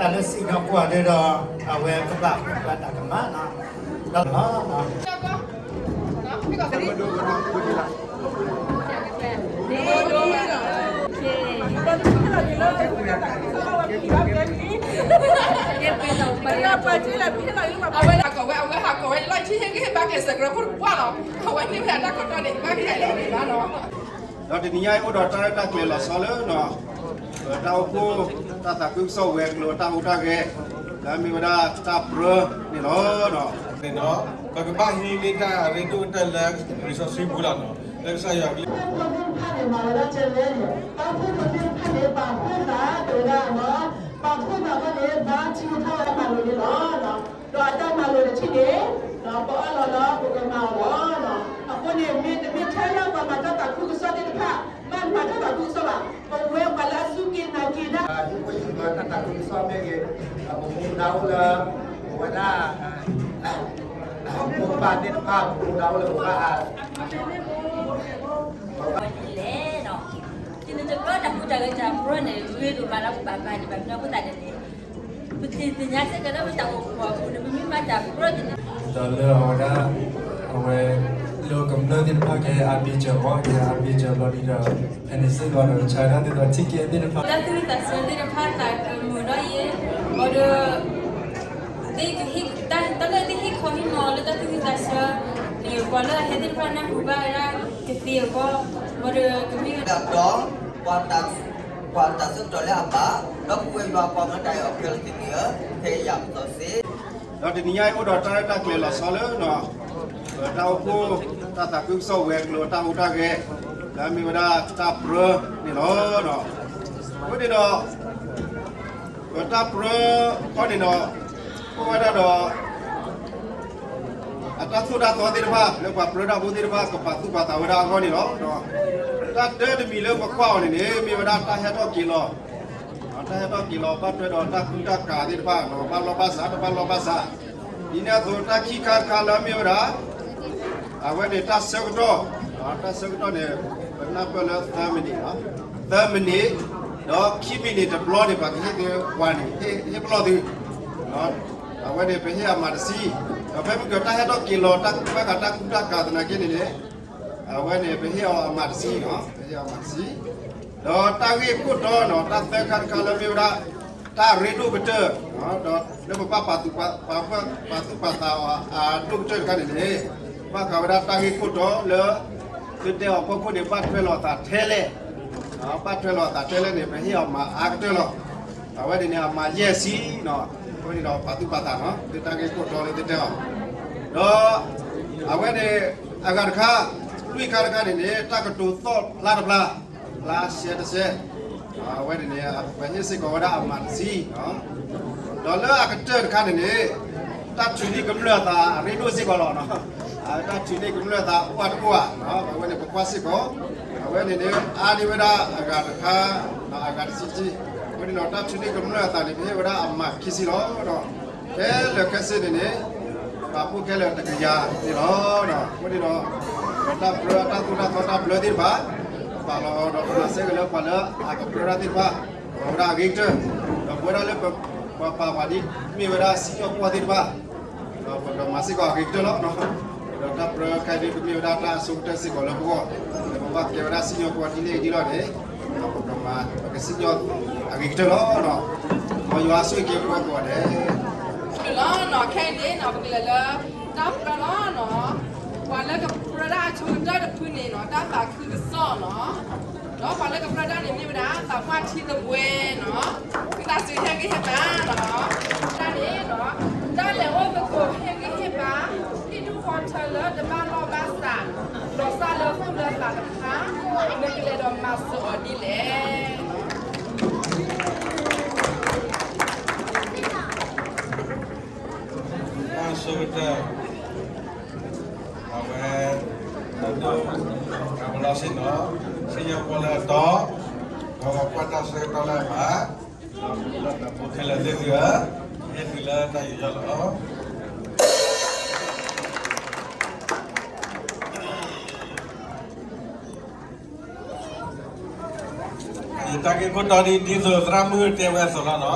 တၢ်လၢစံၣ်ညီၣ်ကွီၢ်ဒၣ်ဒီး အဝဲကဘၣ်ဃုဘၣ်တၢ်ကမၣ်နီၤ, ဒီးလီၤ အဝဲဟးကိးဝဲ အဝဲဟးကိးဝဲလီၢ်ခံဟ့ၣ်ဂံၢ်ဟ့ၣ်ဘါက့ၤ စဲးကြၢးဖိတပှၢ်လီၤ. အဝဲန့ၣ်ဝဲဒၣ်တၢ်ကတီၢ်န့ၣ် ဘၣ်က့ၤလဲၤန့ၣ်ဘၣ်လီၤ. ဒီးတနံၤညါအံၤအိၣ်ဒီးတၢ်ရဲၣ်တၢ်ကျဲၤလီၤဆီလၢ တၢ်အိၣ်ဖှိၣ် တၢ်သးခုကစီၣ်ဝဲၤကျိၤတၢ်ဟူးတၢ်ဂဲၤ လၢအမ့ၢ်ဝဲဒၣ်တၢ်ပြၢန့ၣ်လီၤ. န့ၣ်ဒီး ပကဘၣ်ဟံးန့ၢ်တၢ်ရ့ဒိၣ်ကတၢၢ်လၢ လံာ်စီဆှံပူၤလီၤနီၤ လၢကစၢ်ယွၤကလုၢ် တၢ်အိၣ်ဖှိၣ်သ့ၣ်တဖၣ်န့ၣ် ပာ်ဖှိၣ်သးတဝဲဒၣ်လီၤ. ပာ်ဖှိၣ်သးဘၣ်န့ၣ် ဘါထုကဖၣ်အတၢ်မၤလိာ်န့ၣ်လီၤ. ဒီးအတၢ်မၤလိာ်တထံၣ်န့ၣ် ပအၢၣ်လီၤလၢပကမၤအီၤလီၤ. အဃိန့ၣ် မ့တမ့ၢ်ထဲလၢပှၤမၤတၢ်သးခုကစီၣ်သ့ၣ်တဖၣ် ဘၣ်မၤတၢ်သးခုကစီၣ်ဘၣ်, ပဝဲပှၤလၢအစူၢ်က့ၤနာ်က့ၤတၢ် ဟံၣ်ဖိဃီမၤတၢ်သးခုကစီၣ်မ့ၢ်ဂ့ၤ, ပမူဒါအိၣ်လၢ ပဝဲဒၣ် ပကဘၣ်သ့ၣ်တဖၣ် ပမူဒါအိၣ်လၢပဘၣ် လဲၣ်နီၤ, တနံၤတဘျီတၢ်ဟူးတၢ်ဂဲၤတၢ်ပြၢန့ၣ် ဂ့ၤဒိၣ်မးလၢပဘၣ်မၤန့ၣ် ဘၣ်မနုၤအဃိသတးန့ၣ် ပသ့ၣ်ညါစ့ၢ်ကီးလၢပတၢ်အိၣ်ဖှိၣ်အပူၤန့ၣ် ပမ့ၢ်မၤတၢ်ပြၢန့ၣ် ဒီးလၢအဝဲဒၣ် အဝဲ လၢကမျၢၢ်သ့ၣ်တဖၣ်ကဟဲအါဘ့ၣ်စၢၤအီၤ ကဟဲအါဘ့ၣ်စၢၤဘျီဒ်ဒီး ဖဲန့ၣ်စ့ၢ်ကီးဒီး ကဆါတၢ်ဒ်သိး ticket သ့ၣ်တဖၣ် တၢ်သူၣ်ဝံၣ်သးဆၢသ့ၣ်တဖၣ်သးကမုာ်ဒီးယဲ, ဘၣ်ဒီး တၢ်လၢသုဟ့ၣ်ခီဟ့ၣ်နီၤလၢတၢ်သူၣ်ဝံၣ်သးဆၢန့ၣ် ပှၤလၢအဟဲသ့ၣ်တဖၣ်နၢ်ဟူဘၣ်ဝဲဒၣ်ကသ့အဂီၢ်, ဘၣ်ဒီးကမ့ၢ်ဝဲဒၣ်ဒီး ပှၤတၢ်ဆၢကတီၢ်လၢအဘၣ်, ဒီပုၢ်ဝဲၢ်ယွၤပှၤမၤတၢ်အီၤခဲလၢာ်သ့ၣ်န့ၣ်ဧၢ, ဖဲယၤပသီစ့ ဒီးတနံၤညါအံၤအိၣ်ဒီးတၢ်ရဲၣ်တၢ်ကျဲၤလီၤဆီလၢ တၢ်အိၣ်ဖှိၣ် တၢ်သးခုကစီၣ်ဝဲၤကျိၤတၢ်ဟူးတၢ်ဂဲၤ လၢအမ့ၢ်ဝဲဒၣ်တၢ်ပြၢန့ၣ်လီၤ. အဃိန့ၣ်ဒီး ပတၢ်ပြၢခီန့ၣ်ဒီး အိၣ်ဝဲဒၣ်ဒီး အတၢ်သိၣ်တၢ်သီသ့ၣ်တဖၣ် လၢပှၤပြၢတၢ်ဖိသ့ၣ်တဖၣ် ကပာ်သူၣ်ပာ်သးဝဲဒၣ်အဂီၢ်န့ၣ်လီၤ. တၢ်တၢတမံၤလၢပကွၢ်အီၤန့ၣ်န့ၣ် မ့ၢ်ဝဲဒၣ်တၢ်ဟဲထီၣ်က့ၤလီၤ တၢ်ဟဲထီၣ်က့ၤလီၤ ဘၣ်ထွဲဒီးတၢ်ကူတၢ်ကၤသ့ၣ်တဖၣ် ဘၣ်လီၢ်ဘၣ်စး တဘၣ်လီၢ်ဘၣ်စး, ဒ်န့ၣ်အသိးတၢ်ခံခါတခါလၢအမ့ၢ်ဝဲဒၣ် အဝဲန့ၣ်တၢ်ဆၢကတီၢ်, တၢ်ဆၢကတီၢ်န့ၣ် ပနၢ်ပၢၢ်လၢသၢမံးနံး, သၢမံးနံး, ဒီးခံမံးနံးတဘျီန့ၣ် ပှၤကဟ့ၣ်သုပှၤန့ၣ် ဟ့ၣ်ပလီၢ်သု, အဝဲန့ၣ်ပဟ့ၣ်အမးတဆံ, ဒီးဖဲမုၢ်ကီၤတၢ်ဟဲထီၣ်က့ၤလီၤ တၢ်ဘၣ်ဃးတၢ်ကူတၢ်ကၤသနာ်က့န့ၣ်န့ၣ် အဝဲန့ၣ် ပဟ့ၣ်အီၤအမးတဆံ, ပဟ့ၣ်အီၤအမးတဆံ, ဒီးတၢ်ဂ့ၢ်ခိၣ်တီနီၤ တၢ်သၢခါတခါလၢမ့ၢ်ဝဲဒၣ် တၢ်ရ့ဒိၣ်ကတၢၢ်, ဒီးလၢပဘၣ်ပာ်သူၣ်ပာ်သး အဒိၣ်ကတၢၢ်တခါန့ၣ်န့ၣ် ဘၣ်ဃးဝဲဒၣ်တၢ်ဂ့ၢ်ခိၣ်တီလၢ သုတဲအီၤဖီခိၣ်န့ၣ် ဘၣ်ထွဲလိာ်သးထဲလဲၣ်, ဘၣ်ထွဲလိာ်သးထဲလဲၣ်န့ၣ် ပဟ့ၣ်အီၤမးအါကတၢၢ်လီၤ. အဝဲန့ၣ်န့ၣ် အမးယဲၢ်ဆံ, အဝဲန့ၣ်ဒီးပာ်သူၣ်ပာ်သးနီၤ သုတၢ်ဂ့ၢ်ခိၣ်တီလၢသုတဲအီၤ, ဒီး အဝဲန့ၣ် အဂၤတခါ, လွံၢ်ခါတခါန့ၣ်န့ၣ် တၢ်ကတိၤသီၣ်ဖျါတဖျါ, ဖျါရှဲတရှဲ, အဝဲန့ၣ်န့ၣ် ပဟ့ၣ်စ့ၢ်ကီးဝဲဒၣ်အမးတဆံ, ဒီးလၢအကတၢၢ်တခါန့ၣ်န့ၣ် တၢ်ထုးန့ၢ်ကမျၢၢ်အသးအရ့ဒိၣ်စ့ၢ်ကီးလီၤ. တၢ်ထုးန့ၢ်ကမျၢၢ်အသးအိၣ်အါတအိၣ်ဧါ, အဝဲန့ၣ်ပကွၢ်စ့ၢ်ကီး, အဝဲန့ၣ်န့ၣ် အါန့ၢ်ဝဲဒၣ်အဂၤတခါ, အဂၤတဆံဆံ, အဝဲန့ၣ်ဒီးတၢ်ထုးန့ၢ်ကမျၢၢ်အသးန့ၣ် ပဟ့ၣ်ဝဲဒၣ်အမးခံဆံလီၤ. ခဲလၢာ်ခဲဆ့န့ၣ်န့ၣ် ပာ်ဖှိၣ်ခဲလၢာ်တကယၤန့ၣ်လီၤ. အဃိန့ၣ်ဒီး တၢ်ပြၢ တၢ်သူၣ်တၢ်သီတၢ်ဘျၢသ့ၣ်တဖၣ် ပာ်လီၤဒီးပမၤဆၢက့ၤလၢပှၤလၢအကပြၢတၢ်သ့ၣ်တဖၣ် ပဝဲဒၣ်အဂ့ၤကတၢၢ်, ဒီးပဝဲဒၣ်လၢပပှၤပာ်ပှၤဒ်မ့ၢ်ဝဲဒၣ်စံၣ်ညီၣ်ကွီၢ်သ့ၣ်တဖၣ် ဒီးပကမၤစ့ၢ်ကီးအဂ့ၤကတၢၢ်လီၤ. ဒီးတၢ်ပြၢခဲအံၤဒ်ကမ့ၢ်ဝဲဒၣ်တၢ်အဆိကတၢၢ်စ့ၢ်ကီးလၢပဂီၢ်, ဒီးပဘၣ်ကဲဝဲဒၣ်စံၣ်ညီၣ်ကွီၢ်ဒ်လဲၣ်ဒ်လဲၣ်န့ၣ် ဒီးပကမၤ ပကစံၣ်ညီၣ်အဂ့ၤကတၢၢ်လီၤ. မ်ယွၤဆိၣ်ဂ့ၤက့ၤပှၤကိးဂၤဒဲး လီၤနီၤ. ခဲအံၤန့ၣ်နီၤ ပကလဲၤလၢတၢ်ပြၢလီၤနီၤ. ပှၤလၢကပြၢတၢ်အဆိကတၢၢ်တဖုန့ၣ်နီၤ တၢ်သးခုကစီၣ်နီၤ. ဒီးပှၤလၢကပြၢတၢ်န့ၣ်မ့ၢ်ဝဲဒၣ် သးပှၢ်ထံသဘှဲနီၤ. ဝံသးစူၤဟ့ၣ်ဂံၢ်ဟ့ၣ်ဘါနီၤ. တၢ်န့ၣ်နီၤ တၢ်လဲၤအိၣ်သကိးဟ့ၣ်ဂံၢ်ဟ့ၣ်ဘါ ဟံၣ်ဒူၣ်ဃီထၢလၢတဘၣ်လီၢ်ဘၣ်စး လီၤစၢ်လၢသူၣ်လၢသးတဖၣ် နကလဲၤဒီးမၤစၢၤအီၤဒ်လဲၣ်. တၢ်ဆိကတၢၢ် အဝဲ တၢ်ဒိၣ် တၢ်ပလီၢ်စ့ၢ်နီၤ စံၣ်ညီၣ်ကွီၢ်လၢအတီ ဒီးပကွၢ်တၢ်ဆၢကတီၢ်လၢအမၤ ဒီးပလီၢ်တၢ်ဖိခဲလၢာ်သ့ၣ်သုဧၢ ဟ့ၣ်သုလၢတၢ်ယူးယီၣ်လီၤ. ယတၢ်ဂ့ၢ်ခိၣ်တီဒ် ဒ်သိးသရၣ်မုၣ်တဲဝဲအသိးလီၤနီၤ.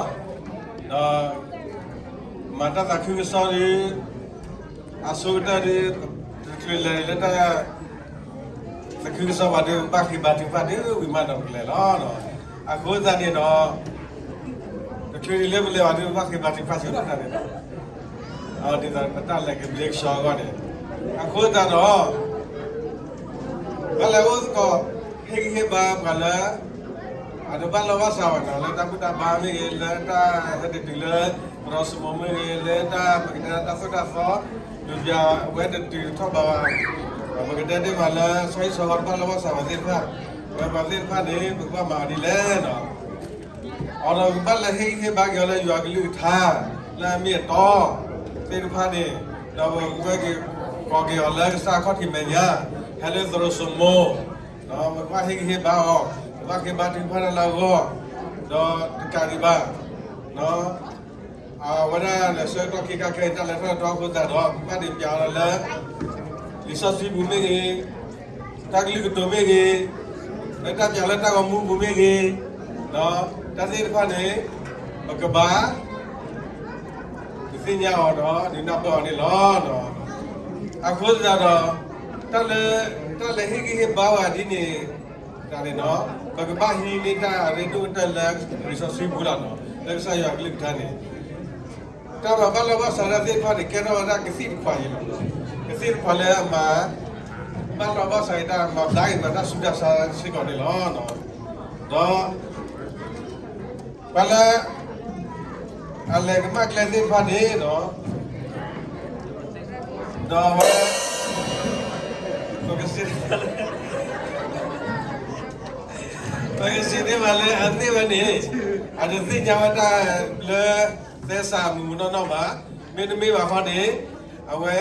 ဒီး မၤတၢ်သးခုကစီၣ်ဒီး အဆိကတၢၢ်ဒီး တချုးလဲၤလၢတၢ် သးခုကစီၣ်ဘၣ်ဒီး ဘၣ်ဃ့ဘါထုကဖၣ်ဒီးဝံၤမးဒီးပကလဲၤလီၤ. အဃိသတးန့ၣ်ဒီး တချုးဒံးလၢပလဲၤဘၣ်ဒီး ဘၣ်ဃ့ဘါထုကဖၣ်ဆိတၢ်န့ၣ်လီၤ. ဒ်သိးပတၢ်လဲၤကဘျ့ကဆှီအဂီၢ်န့ၣ် အဃိသတးဒီး ဘၣ်လဲၤအိၣ်သကိး ဟ့ၣ်ဂံၢ်ဟ့ၣ်ဘါပှၤလၢ အတဘၣ်လိာ်ဘၣ်စးဘၣ်နီၤ လၢတၢ်ဘူၣ်တၢ်ဘါမ့ၢ်ဂ့ၤ လၢတၢ်ဟဲတတုၤလၢ ပရီစမိၤမ့ၢ်ဂ့ၤ လၢတၢ်ပကတဲတၢ်သိၣ်တၢ်သီ ဒုးပျးဝဲတတုၤထီၣ်ဘးဘၣ် ပကတဲတ့ၢ်မးလၢ ဆီဟံၣ်ဆီဃီတဘၣ်လိာ်ဘၣ်စးဘၣ်သ့ၣ်တဖၣ် ဝဲပှၤသ့ၣ်တဖၣ်န့ၣ် ပကဘၣ်မၤအီၤဒ်လဲၣ်နီၤ အဒီးပကဘၣ်လဲၤဟ့ၣ်ဂံၢ်ဟ့ၣ်ဘါက့ၤအီၤလၢယွၤကလုၢ်ကထါ လၢအမ့ၢ်အတီ သ့ၣ်တဖၣ်န့ၣ် ဒီးပကကွဲက့ၤ ကိးက့ၤအီၤလၢကစၢ်အခီၣ်ထံးမဲာ်ညါ ဟဲလၢသရိာ်စိမိၤ ပကဘၣ်ဟ့ၣ်ဂံၢ်ဟ့ၣ်ဘါအီၤ ပကဘၣ်ဃ့ဘါထုကဖၣ်တၢ်လၢအဂီၢ် ဒီးတကးဒံးဘၣ် အဝဲဒၣ်လဲၤဆၢကတီၢ်ခံခါခဲအံၤ တၢ်လဲၤထီၣ်လဲၤထီအဃိသတးဒီး ပကဘၣ်ဒုးပျးအီၤလၢ လံာ်စီဆှံပူၤမ့ၢ်ဂ့ၤ, တၢ်ကလုၢ်ကတိၤမ့ၢ်ဂ့ၤ, လၢတၢ်ပျးလၢတၢ်ဂီၤမူပူၤမ့ၢ်ဂ့ၤ, တၢ်သ့ၣ်တဖၣ်န့ၣ် ပကဘၣ် ဒုးသ့ၣ်ညါအီၤဒီး ဒုးနၢ်ပၢၢ်အီၤန့ၣ်လီၤ. အဃိသတးဒီး တၢ်လၢ တၢ်လဲၤဟ့ၣ်ဂံၢ်ဟ့ၣ်ဘါဝဲဒ်န့ၣ် တၢ်န့ၣ်နီၤ ပကဘၣ်ဟံးန့ၢ်တၢ်အရ့ဒိၣ်ကတၢၢ်လၢလံာ်စီဆှံပူၤလီၤနီၤ လၢကစၢ်ယွၤကလုၢ်ကထါန့ၣ် တၢ်မၤဘၣ်လိာ်ဘၣ်စးတၢ်သ့ၣ်တဖၣ်န့ၣ် ကဲထီၣ်ဝဲဒၣ်ကသံၣ်တခွးအံၤလီၤ. ကသံၣ်တခွးလၢအမၤ ဘၣ်လိာ်ဘၣ်စးအံၤ တၢ်မၤဘၣ်ဂ့ၤမၤတၢ်ဆူးတၢ်ဆါစ့ၢ်ကီးန့ၣ်လီၤ. ဒီး ပှၤလၢ အလဲၤကမၣ်ကျဲသ့ၣ်တဖၣ်န့ၣ်ဒီး ဒီးဝဲ ပကစံး ပကစံးသ့ၣ်မးလၢအသ့ၣ်ဝဲန့ၣ် အတသ့ၣ်ညါဝဲတၢ်လၢ သဲစးမုာ်မုာ်နီၢ်နီၢ်ဘၣ်. မ့တမ့ၢ်ဘၣ်ခီန့ၣ် အဝဲ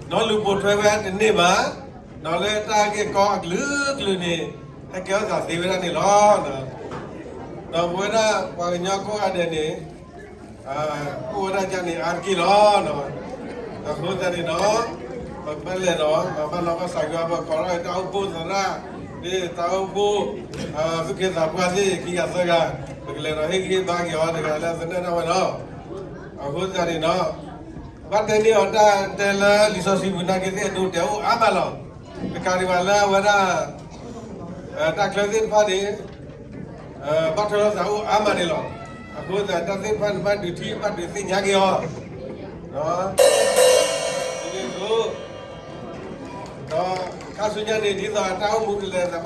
ဒီးလူၤပိာ်ထွဲဝဲတန့ၢ်ဘၣ်, ဒီးလၢတၢ်ဂ့ၢ်ကီအကလုာ်ကလုာ်န့ၣ် ဟဲကဲထီၣ်သးသ့ဝဲဒၣ်န့ၣ်လီၤ. ဒီးပဝဲဒၣ်ပှၤကညီကိးဂၤဒဲးန့ၣ် အိၣ်ဝဲဒၣ်ဒ်န့ၣ်အါတက့ၢ်လီၤ. အဃိသတးန့ၣ်ဒီး ပကဘၣ်လဲၤဒီး မၤဘၣ်လိာ်ဘၣ်စးက့ၤ ပကိးထီၣ်တၢ်အိၣ်ဖှိၣ်သရၣ် ဒ်တၢ်အိၣ်ဖှိၣ် သူၣ်က့သးပှၢ်သ့ၣ်ခံဂၤသၢဂၤ ပကလဲၤဒီးဟ့ၣ်ဂံၢ်ဟ့ၣ်ဘါက့ၤအီၤတဂၤလၢသနၢၣ်ဒၣ်ဝဲလီၤ. အဃိသတးန့ၣ်ဒီး ဘၣ်တဲန့ၢ်အီၤတၢ်တဲလၢလံာ်စီဆှံပူၤနာ်က့သ့ၣ်အဒိတဲအိၣ်အါမးလီၤ. တကးဒံးဘၣ်လၢအဝဲဒၣ် တၢ်ချၢသ့ၣ်တဖၣ်န့ၣ် ဘၣ်ထွဲလိာ်သးအိၣ်အါမးန့ၣ်လီၤ. အဃိသတးတၢ်သ့ၣ်တဖၣ်န့ၣ် ဘၣ်ဒုးထံၣ်ဘၣ်ဒုးသ့ၣ်ညါက့ၤအီၤ ဒ်န့ၣ်အသိး ဒီးခါဆူညါန့ၣ် ဒ်သိးတၢ်အိၣ်မူကလဲၤသး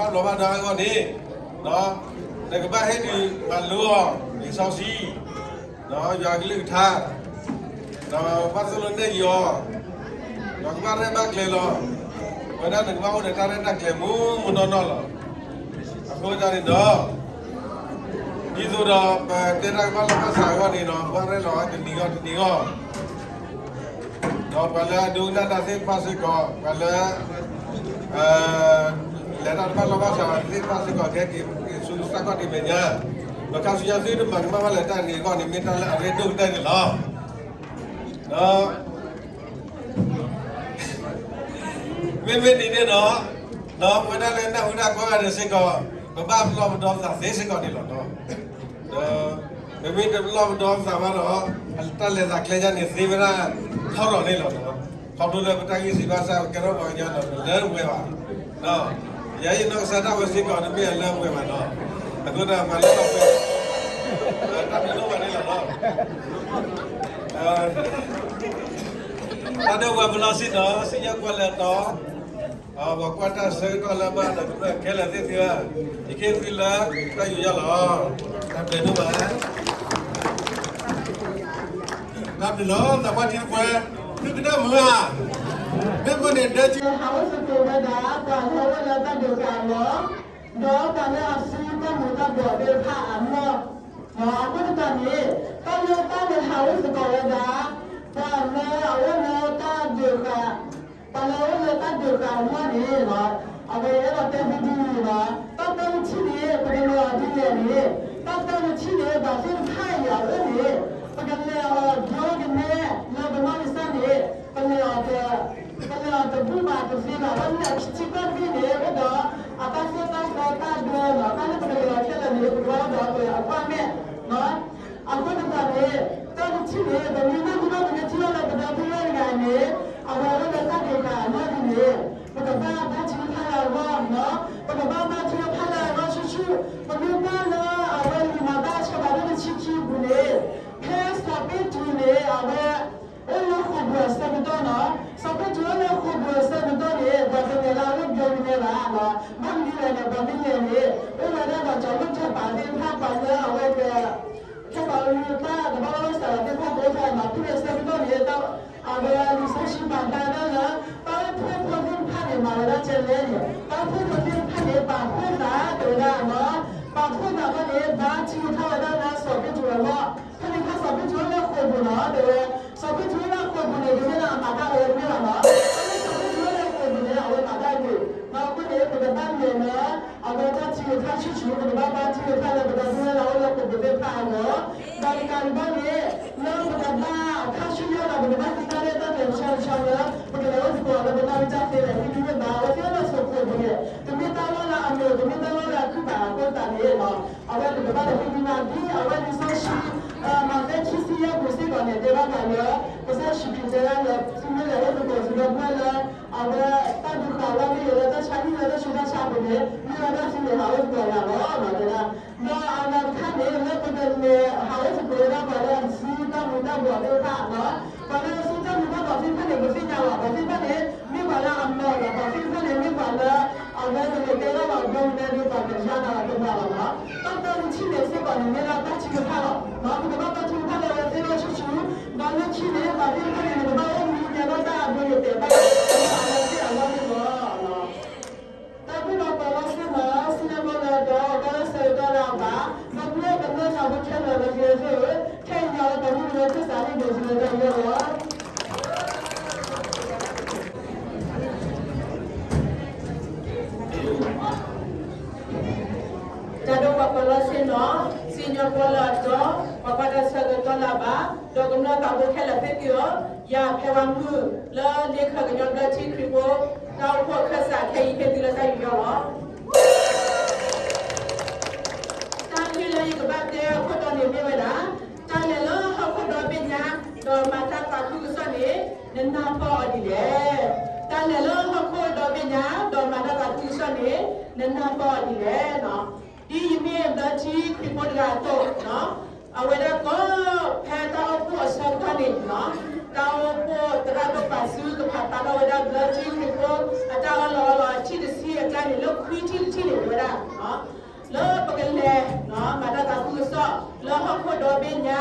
ဘၣ်ဘျီးဘၣ်ဒါအဂီၢ်န့ၣ် နကဘၣ်ဟ့ၣ်ဒုးမၤလိအီၤ လံာ်စီဆှံ ဒီးယွၤကလုၢ်ကထါ ဒီးဘၣ်သိၣ်လိနဲၣ်ယီၤ ဒီးကဘၣ်ရဲၣ်ဘၣ်ကျဲၤလီၤ. ဝဲဒၣ်နကဘၣ်အိၣ်ဒီးတၢ်ရဲၣ်တၢ်ကျဲၤမူမူနီၢ်နီၢ်လီၤ. အဃိသတးန့ၣ်ဒီး ဒ်သိးဒီးပတဲတၢ်ကဘၣ်လိာ်ဘၣ်စးအဂီၢ်န့ၣ်ဒီး ပဘၣ်ရဲၣ်လီၤတနံၤဂီၢ်တနံၤဂီၢ် ဒီးပှၤလၢအဒိကနၣ်တၢ်သ့ၣ်တဖၣ်စ့ၢ်ကီး ပှၤလၢ လဲၤတၢ်တဘၣ်လိာ်ဘၣ်စးသ့ၣ်တဖၣ်စ့ၢ်ကီး ကဟဲက့ၤဆူကစၢ်ခီၣ်ထံးမဲာ်ညါ ဒီးခါဆူညါသုတမၤကမၣ်ဘၣ်လၢတၢ်န့ၣ်အဂီၢ်န့ၣ် မ့ၢ်တၢ်လၢအရ့ဒိၣ်ကတၢၢ်န့ၣ်လီၤ. ဒီး မ့မ့ၢ်ဒ်န့ၣ်ဒီး ဒီးပဝဲဒၣ်လၢနၢ်ဟူတၢ်ကိးဂၤဒဲးစ့ၢ်ကီး ပဘၣ်ပလီၢ်ပဒီပသးသ့စ့ၢ်ကီးန့ၣ်လီၤ. ဒီး ပမ့ၢ်တပလီၢ်ပဒီပသးဘၣ်ဒီး တၢ်လဲၤသးကျဲယါန့ၣ်သ့ဝဲဒၣ်ထီရီၤန့ၣ်လီၤ. ခီဖျိလၢပတၢ်ဂံၢ်စၢ်ဘါစၢ် ပကဲထီၣ်ပှၤကညီဒီး ပလၢပှဲၤဘၣ် ယၤအံၤနီၢ်ကစၢ်ဒၣ်ဝဲစ့ၢ်ကီး တမ့ၢ်အလၢပှဲၤဘၣ်နီၤ. အဃိဒီးပှၤလၢပှဲၤ တၢ်တလိၣ်ဘၣ်န့ၣ်လီၤ. တၢ်ဒိၣ်ဝဲပလီၢ်စ့ၢ်နီၤ စံၣ်ညီၣ်ကွီၢ်လၢတီၤ ပှၤကွၢ်တၢ်ဆၢကတီၢ်လၢဘၣ်ဒီးကမျၢၢ်ခဲလၢာ်သ့ၣ်သုဧၢ, ယခ့သုလၢတၢ်ယူးယီၣ်လီၤ. တၢ်ဘျုးဒိၣ်မး တၢ်ဘျုးလီၤ သးပှၢ်ထံတပှဲၤ, သုကနၣ်မုာ်ဧါ, မ့မ့ၢ်န့ၣ်ဒဲက ဟးအိၣ်သကိးဝဲဒၣ် ပှၤလၢအအိၣ်လၢတၢ်ဒုးဃာ်အလီၢ်, ဒီးပှၤလၢအစုတၢ်မူၤတၢ်ဘှီးသ့ၣ်တဖၣ်အလီၢ်, အဃိသတးန့ၣ် တၢ်လၢတၢ်လဲၤဟးအိၣ်သကိးဝဲဒၣ် ပှၤလၢအအိၣ်လၢတၢ်ဒုးဃာ် ပှၤလၢအအိၣ်လၢတၢ်ဒုးဃာ်အလီၢ်န့ၣ် အဝဲအဲၣ်ဒိးတဲသုဒ်အံၤလီၤ. တၢ်တၢ်တထံၣ်န့ၣ် ပကလဲၤအီၤဒ်လဲၣ်န့ၣ်, တၢ်တၢ်တထံၣ်န့ၣ် ပှၤသ့ၣ်တဖၣ်အံၤအအိၣ်န့ၣ် ပကလဲၤအီၤဒိကနဲ လၢပနီၢ်ကစၢ်န့ၣ် ပလဲၤအီၤတ ပလဲၤအီၤတဘူၣ်ဘၣ်တသ့ဘၣ်. ဘၣ်မနုၤလဲၣ် ထံကီၢ်တဘ့ၣ်န့ၣ် အိၣ်ဒီးအတၢ်သိၣ်တၢ်သီတၢ်ဒၢလီၤ. တၢ်လၢပကလဲၤအီၤခဲလၢာ်န့ၣ် ပကဘၣ်အိၣ်ဒီးပှၤအကွၢ်မဲာ် ပမ့ၢ်မ့ၢ်ပထံၣ်လီၤလၢပဒီပုၢ်ဝဲၢ်တဂၤန့ၣ် အဝဲအိၣ်လၢတၢ်ဒိးတၢ်အလီၢ်ဒ်န့ၣ် ပကဘၣ်ဘါထုကဖၣ်လၢအဂီၢ်နီၤ, ပကဘၣ်ဘါထုကဖၣ်လၢအဂီၢ်ဆူၣ်ဆူၣ်, ပမ့ၢ်ဘၣ်လၢအဝဲလံာ်မၤတၢ်အဆၢဖးဒိၣ်တဆံခံအပူၤန့ၣ် ဖဲစီၤပ့းတရူးန့ၣ် အဝဲ အိၣ်လၢဃိာ်ပူၤအဆၢကတီၢ်နီၤ, စီၤပ့းတရူးအိၣ်လၢဃိာ်ပူၤအဆၢကတီၢ်န့ၣ် ပှၤတလဲၤလၢအအိၣ်ဘျီန့ၣ်ဘၣ်နီၤ, ဘၣ်မနုၤလဲၣ်န့ၣ် ပှၤမ့ၢ်လဲၤန့ၣ် အိၣ်ဝဲဒၣ်ဒီးကၠီၤလိၣ်ထၢၣ်ပာ်သ့ၣ်တဖၣ် ပှၤလၢအဝဲက ခဲပာ်ဝဲလၢတၢ်ကဘၣ်လီၤစၢ်လီၤသ့ၣ်တဖၣ်ဒိၣ်ထီၣ်နီၤ, ဖဲန့ၣ်အဆၢကတီၢ်န့ၣ် အဝဲလံာ်စီဆှံပာ်ဖျါဝဲဒၣ်လၢ တၢ်အိၣ်ဖှိၣ်ဖိသ့ၣ်တဖၣ်န့ၣ် မၤဝဲဒၣ်ကဲလဲၣ်န့ၣ် တၢ်အိၣ်ဖှိၣ်ဖိသ့ၣ်တဖၣ်န့ၣ် ပာ်ဖှိၣ်သးတဲဝဲဒၣ်နီၤ, ပာ်ဖှိၣ်သးဘၣ်န့ၣ် ဘါထုကဖၣ်ဝဲဒၣ်လၢစီၤပ့းတရူးအဂီၢ်, ဖဲန့ၣ်အခါစီၤပ့းတရူးအိၣ်လၢဃိာ်ပူၤနီၤ တဲဝဲ, စီၤပ့းတရူးအိၣ်လၢဃိာ်ပူၤန့ၣ် တမ့ၢ်လၢအမၤတၢ်အၢတမ့ၢ်ဘၣ်နီၤ, ဖဲန့ၣ်စီၤပ့းတရူးအိၣ်လၢဃိာ်ပူၤန့ၣ် အဝဲမၤတၢ်အၢ, ဒီးအဃိန့ၣ် ပကဘၣ်လဲၤလၢ အဝဲတၢ်ထုကဖၣ်ဆူၣ်ဆူၣ် ပကဘၣ်ဘါထုကဖၣ်လၢပဒီပုၢ်ဝဲၢ်လၢအအိၣ်လၢဃိာ်ပူၤသ့ၣ်တဖၣ်အဂီၢ်, ဒီးတကးဒံးဘၣ်န့ၣ် လၢပကဘၣ်ခါဆူညါဒီး ပကဘၣ်သ့ၣ်ညါလၢတၢ်လဲၤတဆီတဆီလၢ ပကလဲၤအိၣ်သကိးလၢပနီၢ်ကစၢ်သ့လၢၤ မ့တမ့ၢ်ဘၣ် အဝဲသ့ၣ်အိၣ်လၢဃိာ်ပူၤန့ၣ် တမ့ၢ်တၢ်လီၢ်လၢအမုာ် တမ့ၢ်တၢ်လီၢ်လၢအခုၣ်ဘၣ်အဃိသတးန့ၣ် အဝဲပကဘၣ်လဲၤသ့ၣ်ညါဒ်အဝဲလံာ်စီဆှံ မးသဲခံဆံယဲၢ်ပူၤစ့ၢ်ကီးန့ၣ် တဲဘၣ်ပှၤလၢ ကစၢ်ယ့ၣ်ၡူးခရံာ်တဲဒၣ်လၢ သုမ့ၢ်လဲၤအိၣ်သကိးသုဒီပုၢ်ဝဲၢ်လၢ အဝဲတၢ်ဒုးဃာ်ဝဲမ့ၢ်ဂ့ၤ လၢတၢ်ဆါဟံၣ်လၢတၢ်ဆူးတၢ်ဆါအပူၤန့ၣ် မ့ၢ်ဝဲဒၣ်သုလဲၤဟးအိၣ်သကိးယၤလီၤ တဲဒၣ်, ဒီးအဂၤတခါန့ၣ် လၢပကလဲၤဟးအိၣ်သကိးဝဲဒၣ်ပှၤလၢအစု တၢ်မူၤတၢ်ဘှီးသ့ၣ်တဖၣ်နီၤ, ပှၤလၢအစုတၢ်မူၤတၢ်ဘှီးသ့ၣ်တဖၣ်န့ၣ် ပသ့ၣ်ညါလီၤ, ပှၤသ့ၣ်တဖၣ်န့ၣ် မ့ၢ်ပှၤလၢအမၤလီၤ, ပှၤသ့ၣ်တဖၣ်န့ၣ် မ့ၢ်ပှၤလၢ အဝဲကလဲၤတဲလီၤဘၣ်ဘျီမနုၤဒီး ပှၤကယါနၤလီၤကမၤလီၤနီၤ, တၢ်တၢ်တထံၣ်န့ၣ်စ့ၢ်ကီးန့ၣ် မ့ၢ်ဒၣ်တၢ်ထုကဖၣ်လီၤ, ပကဘၣ်ဘါထုကဖၣ်လၢအဝဲသ့ၣ်လီၤဆူၣ်ဆူၣ်, ဒီးလၢခံန့ၣ် ပှၤသ့ၣ်တဖၣ်န့ၣ် နကဘၣ်အိၣ်မူကဲထီၣ်တၢ်အဒိအတဲာ်ဘၣ် အဝဲသ့ၣ်အဂီၢ်န့ၣ်လီၤ. တၢ်ဘျုးလီၤပှၤလီၢ်ဆ့ၣ်နီၤ စံၣ်ညီၣ်ကွီၢ်လၢအတီ ကီၢ်ဆၢကတီၢ်လၢအဘၣ်, ဒီပုၢ်ဝဲၢ်ကမျၢၢ်သးဖိခဲလၢာ်လၢသုဂဲၤဆၢထၢၣ်ဧၢ, ခဲအံၤညါလၢပမုၢ်လၢသစ္စာန့ၣ် ဒိးသုလၢတၢ်ယီၢ်လီၤ. တၢ်ဒိၣ်ပှၤပၢၤလီၢ်ဆ့ၣ်နီၤ စံၣ်ညီၣ်ကွီၢ်လၢအတီ, ပှၤကွၢ်တၢ်ဆၢကတီၢ်လၢအဘၣ်, ဒီးကမျၢၢ်သးဖိခဲလၢာ်သ့ၣ်သုဧၢ, ယၤဖဲဝါမုၢ် လၢလ့ခၢၣ်ကညီဘျၢထံခရံာ်ဖိ တၢ်အိၣ်ဖှိၣ်အခၢၣ်စးခဲအံၤ ဟ့ၣ်သုလၢတၢ်ယူးယီၣ်လီၤ. တၢ်ဂ့ၢ်လၢယကဘၣ်တဲအခိၣ်တီန့ၣ်မ့ၢ်ဝဲဒၣ်, တၢ်လဲၤလၢဟီၣ်ခိၣ်ဒီဘ့ၣ်ညါ ဒီးမၤတၢ်သးခုကစီၣ်န့ၣ် နနၢ်ပၢၢ်အီၤဒ်လဲၣ်. တၢ်လဲၤလၢဟီၣ်ခိၣ်ဒီဘ့ၣ်ညါ ဒီးမၤတၢ်သးခုကစီၣ်န့ၣ် နနၢ်ပၢၢ်အီၤဒ်လဲၣ်. ဒ်ယမ့ၢ်ဘျၢထံခရံာ်ဖိတဂၤအသိး, အဝဲဒၣ်ကီးဖဲတၢ်အိၣ်ဖှိၣ်အဆၢကတီၢ်န့ၣ်, တၢ်အိၣ်ဖှိၣ်သရၣ်ဒိၣ်ပာ်စုကဖးဖျါထီၣ်ဝဲဒၣ်ဘျၢထံခရံာ်ဖိ အတၢ်အၢၣ်လီၤအီလီၤအထံၣ်တဆံအကျါန့ၣ် လၢခွံထံၣ်တထံၣ်န့ၣ် တဲဝဲဒၣ် လၢပကလဲၤ မၤတၢ်သးခုကစီၣ် လၢဟီၣ်ခိၣ်ဒီဘ့ၣ်ညါ